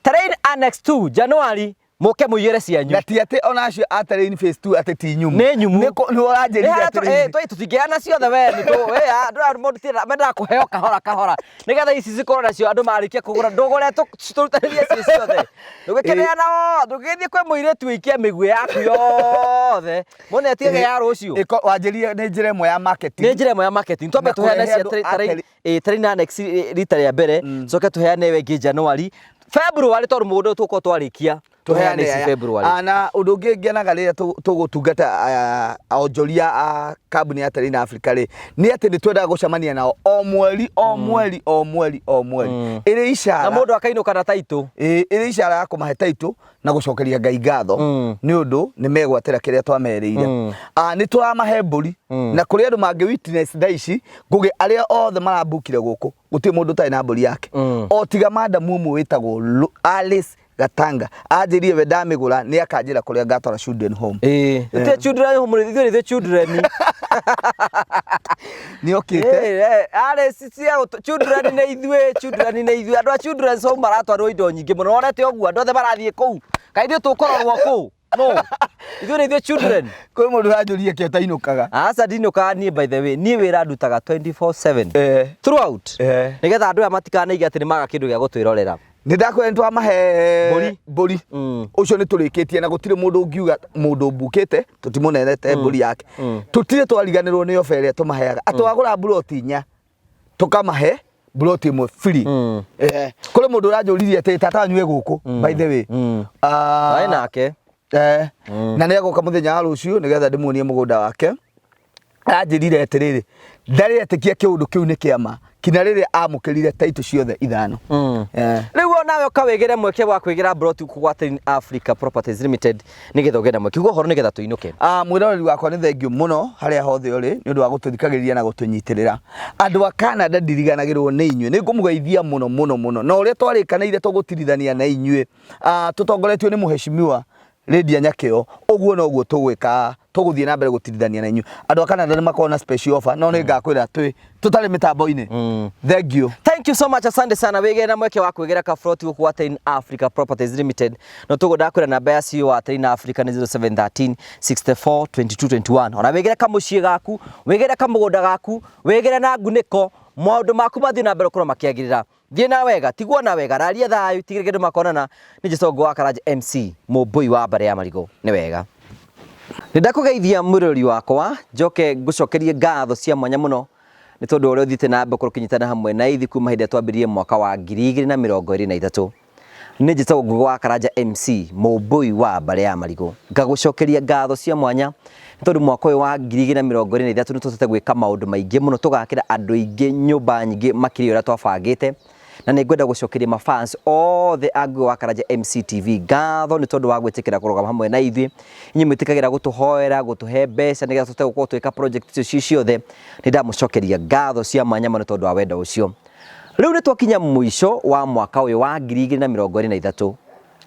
Terrain Annex 2 January mũke mũiyĩre cianyu. Na ti atĩ ona acio a Terrain Phase 2 atĩ ti nyumu. Nĩ nyumu. Nĩ ũranjĩrire atĩrĩrĩ. Tũtingĩheana ciothe we nĩ tũ we andũ aya mũndũ ti mendaga kũheo kahora kahora nĩgetha ici cikorwo nacio andũ marĩkia kũgũra ndũgũre tũrutanĩrie ciĩ ciothe ndũgĩkĩneana ndũgĩthiĩ kwĩ mũirĩtu ũikie mĩguĩ yaku yothe mũne atigage ya rũciũ. Wanjĩrire nĩ njĩra ĩmwe ya marketing. Nĩ njĩra ĩmwe ya marketing. Twambe Na tũheane kũrehe cia andũ a Terrain Annex rita rĩa mbere, coke tũheane ĩyo ĩngĩ January, February, tondũ mũgũnda ũyũ tũgũkorwo twarĩkia tũheane ici aya. February. Ah, na ũndũ ũngĩ ngenaga rĩrĩa tũgũtungata onjoria a kambuni ya Terrain Africa rĩ, nĩ atĩ nĩ twendaga gũcemania nao o mweri o mweri o mweri o mweri ĩrĩ icara na mũndũ akainũka na title. Ĩ, ĩrĩ icara ya kũmahe title na gũcokeria Ngai ngatho nĩ ũndũ nĩ megwatĩra kĩrĩa twamerĩire. Ah, nĩ tũramahe mbũri na kũrĩ andũ mangĩ witness thaa ici Ngũgĩ arĩa othe marambukire gũkũ gũtirĩ mũndũ ũtarĩ na mbũri yake o tiga madamu ũmwe wĩtagwo Alice Gatanga anjĩrire we ndamĩgũra nĩ akanjĩra kũrĩa ngatwara children home. Ĩĩ, ithuĩ children home ithuĩ nĩ ithuĩ children. Nĩ okĩte. Arĩ cia children nĩ ithuĩ, children nĩ ithuĩ. Andũ a children's home maratwarwo indo nyingĩ mũno, wonete ũguo andũ othe marathiĩ kũu, kaĩ ithuĩ tũkũrorwo kũu? No ithuĩ nĩ ithuĩ children. Kwĩ mũndũ ũranjũria kĩ ũtainũkaga. Aca, ndinũkaga niĩ. By the way, niĩ wĩra ndutaga 24/7 throughout nĩgetha andũ aya matikanaige atĩ nĩ maga kĩndũ gĩa gũtwĩrorera. Nĩ ndakwĩra nĩ twamahe Mbũri. Mbũri ũcio nĩ tũrĩkĩtie na gũtirĩ mũndũ ũngiuga mũndũ mbukĩte tũtimũnenete mbũri yake. Tũtirĩ twariganĩrwo nĩ oba ĩrĩa tũmaheaga atĩ wagũra mburoti 4 tũkamahe mburoti 1 free. Kũrĩ mũndũ ũranjũririe atĩ tata wanyu wĩ gũkũ, by the way. Ah, Aĩ nake. Na nĩ agoka mũthenya wa rũciũ nĩgetha ndĩmuonie mũgũnda wake. Aranjĩrire atĩrĩrĩ, ndarĩ etĩkia kĩũndũ kĩu nĩ kĩama kinya rĩrĩa amũkĩrire taitũ ciothe 5. Rĩu onawe ũkawĩgĩre mweke wa kwĩgĩra mburoti gwa Terrain Africa Properties Limited nĩgetha ũgĩe na mweke uga ũhoro nĩgetha tũinũke. Ah, mwĩroreri wakwa, nĩ thengiũ mũno harĩa hothe ũrĩ nĩ ũndũ wa gũtũthikagĩrĩria na gũtũnyitĩrĩra. Andũ a Canada, ndiriganagĩrwo nĩ inyuĩ, nĩ ngũmũgeithia mũno mũno mũno na ũrĩa twarĩkanĩire tũgũtirithania na inyuĩ. Ah, tũtongoretio nĩ mũheshimiwa Lydia Nyakĩo, ũguo noguo tũgwĩka, tũgũthiĩ na mbere gũtirithania na inyuĩ. Andũ a Canada nĩ makoragwo na special offer, no nĩ ngakwĩra twĩ tũtarĩ mĩtambo-inĩ. Thank you. Thank you so much, asante sana. Wĩgĩre na mweke wa kwĩgĩra kabroti gũkũ gwa Terrain Africa Properties Limited. No tũgũ ndakwĩra namba ya CEO wa Terrain Africa nĩ 0713 64 22 21. Ona wĩgĩre kamũciĩ gaku, wĩgĩre kamũgũnda gaku, wĩgĩre na ngunĩko, maũndũ maku mathiĩ na mbere gũkorwo makĩagĩrĩra. Thiĩ na wega, tigwo na wega, raria thayũ, tigĩrĩra kĩndũ makonana. Nĩ Njĩcongo wa Karanja MC, mũmbũi wa mbarĩ ya marigũ. Nĩ wega. Nĩ ndakũgeithia mwĩroreri wakwa, njoke ngũcokerie ngatho cia mwanya mũno nĩ tondũ ũrĩa ũthiĩte na mbere gũkorwo ũkĩnyitana hamwe na ithuĩ kuma hĩndĩ ĩrĩa twambĩrĩirie mwaka wa 2023. Nĩ njĩtagwo Ngũgĩ wa Karanja MC, mũmbũi wa mbarĩ ya marigũ. Ngagũcokeria ngatho cia mwanya nĩ tondũ mwaka ũyũ wa 2023 nĩ tũhotete gwĩka maũndũ maingĩ mũno, tũgakĩra andũ aingĩ nyũmba nyingĩ makĩria ũrĩa twabangĩte. Na nĩ ngwenda gũcokeria mafans othe a Ngũgĩ wa Karanja MC TV ngatho nĩ tondũ wa gwĩtĩkĩra kũrũgama hamwe na ithuĩ. Inyuĩ mwĩtĩkagĩra gũtũhoera, gũtũhe mbeca nĩgetha tũhote gũkorwo twĩka project icio ci ciothe. Nĩ ndamũcokeria ngatho cia mwanya mũno nĩ tondũ wa wendo ũcio. Rĩu nĩ twakinya mũico wa mwaka ũyũ wa 2023.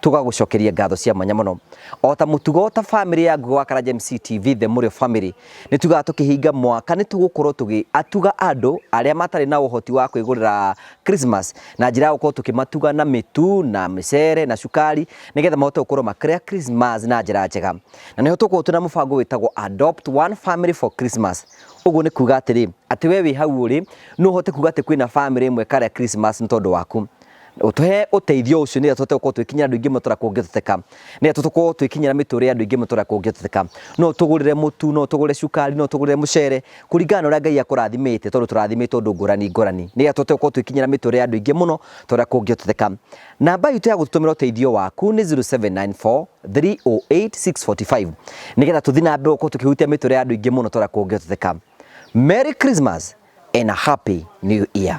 Tũgagũcokeria ngatho cia mwanya mũno. O ta mũtugo ta family ya Ngugi wa Karanja MC TV, The Mũrĩo Family, nĩ tugaga tũkĩhinga mwaka nĩ tũgũkorwo tũgĩatuga andũ arĩa matarĩ na ũhoti wa kwĩgũrĩra Christmas na njĩra ya gũkorwo tũkĩmatuga na mĩtu na mĩcere na cukari nĩgetha mahote gũkorwo makĩrĩa Christmas na njĩra njega. Na nĩho tũgũkorwo twĩna mũbango wĩtagwo Adopt One Family for Christmas. Ũguo nĩ kuga atĩrĩ, atĩ we wĩ hau ũrĩ no ũhote kuga atĩ kwĩna family ĩmwe ĩkarĩa Christmas nĩ tondũ waku. Ũtũhe ũteithio ũcio nĩgetha tũhote gũkorwo twĩkinyĩra andũ aingĩ mũno tũrĩa kũngĩhoteka. Nĩgetha tũkorwo twĩkinyĩra mĩtũrĩre ya andũ aingĩ mũno tũrĩa kũngĩhoteka. No ũtũgũrĩre mũtu, no ũtũgũrĩre cukari, no ũtũgũrĩre mũcere, kũringana na ũrĩa Ngai akũrathimĩte tondũ tũrathimĩtwo ũndũ ngũrani ngũrani. Nĩgetha tũhote gũkorwo twĩkinyĩra mĩtũrĩre ya andũ aingĩ mũno tũrĩa kũngĩhoteka. Namba itũ ya gũtũtũmĩra ũteithio waku nĩ 0794 308 645 nĩgetha tũthiĩ na mbere gũkorwo tũkĩhutia mĩtũrĩre ya andũ aingĩ mũno tũrĩa kũngĩhoteka. Merry Christmas and a Happy New Year.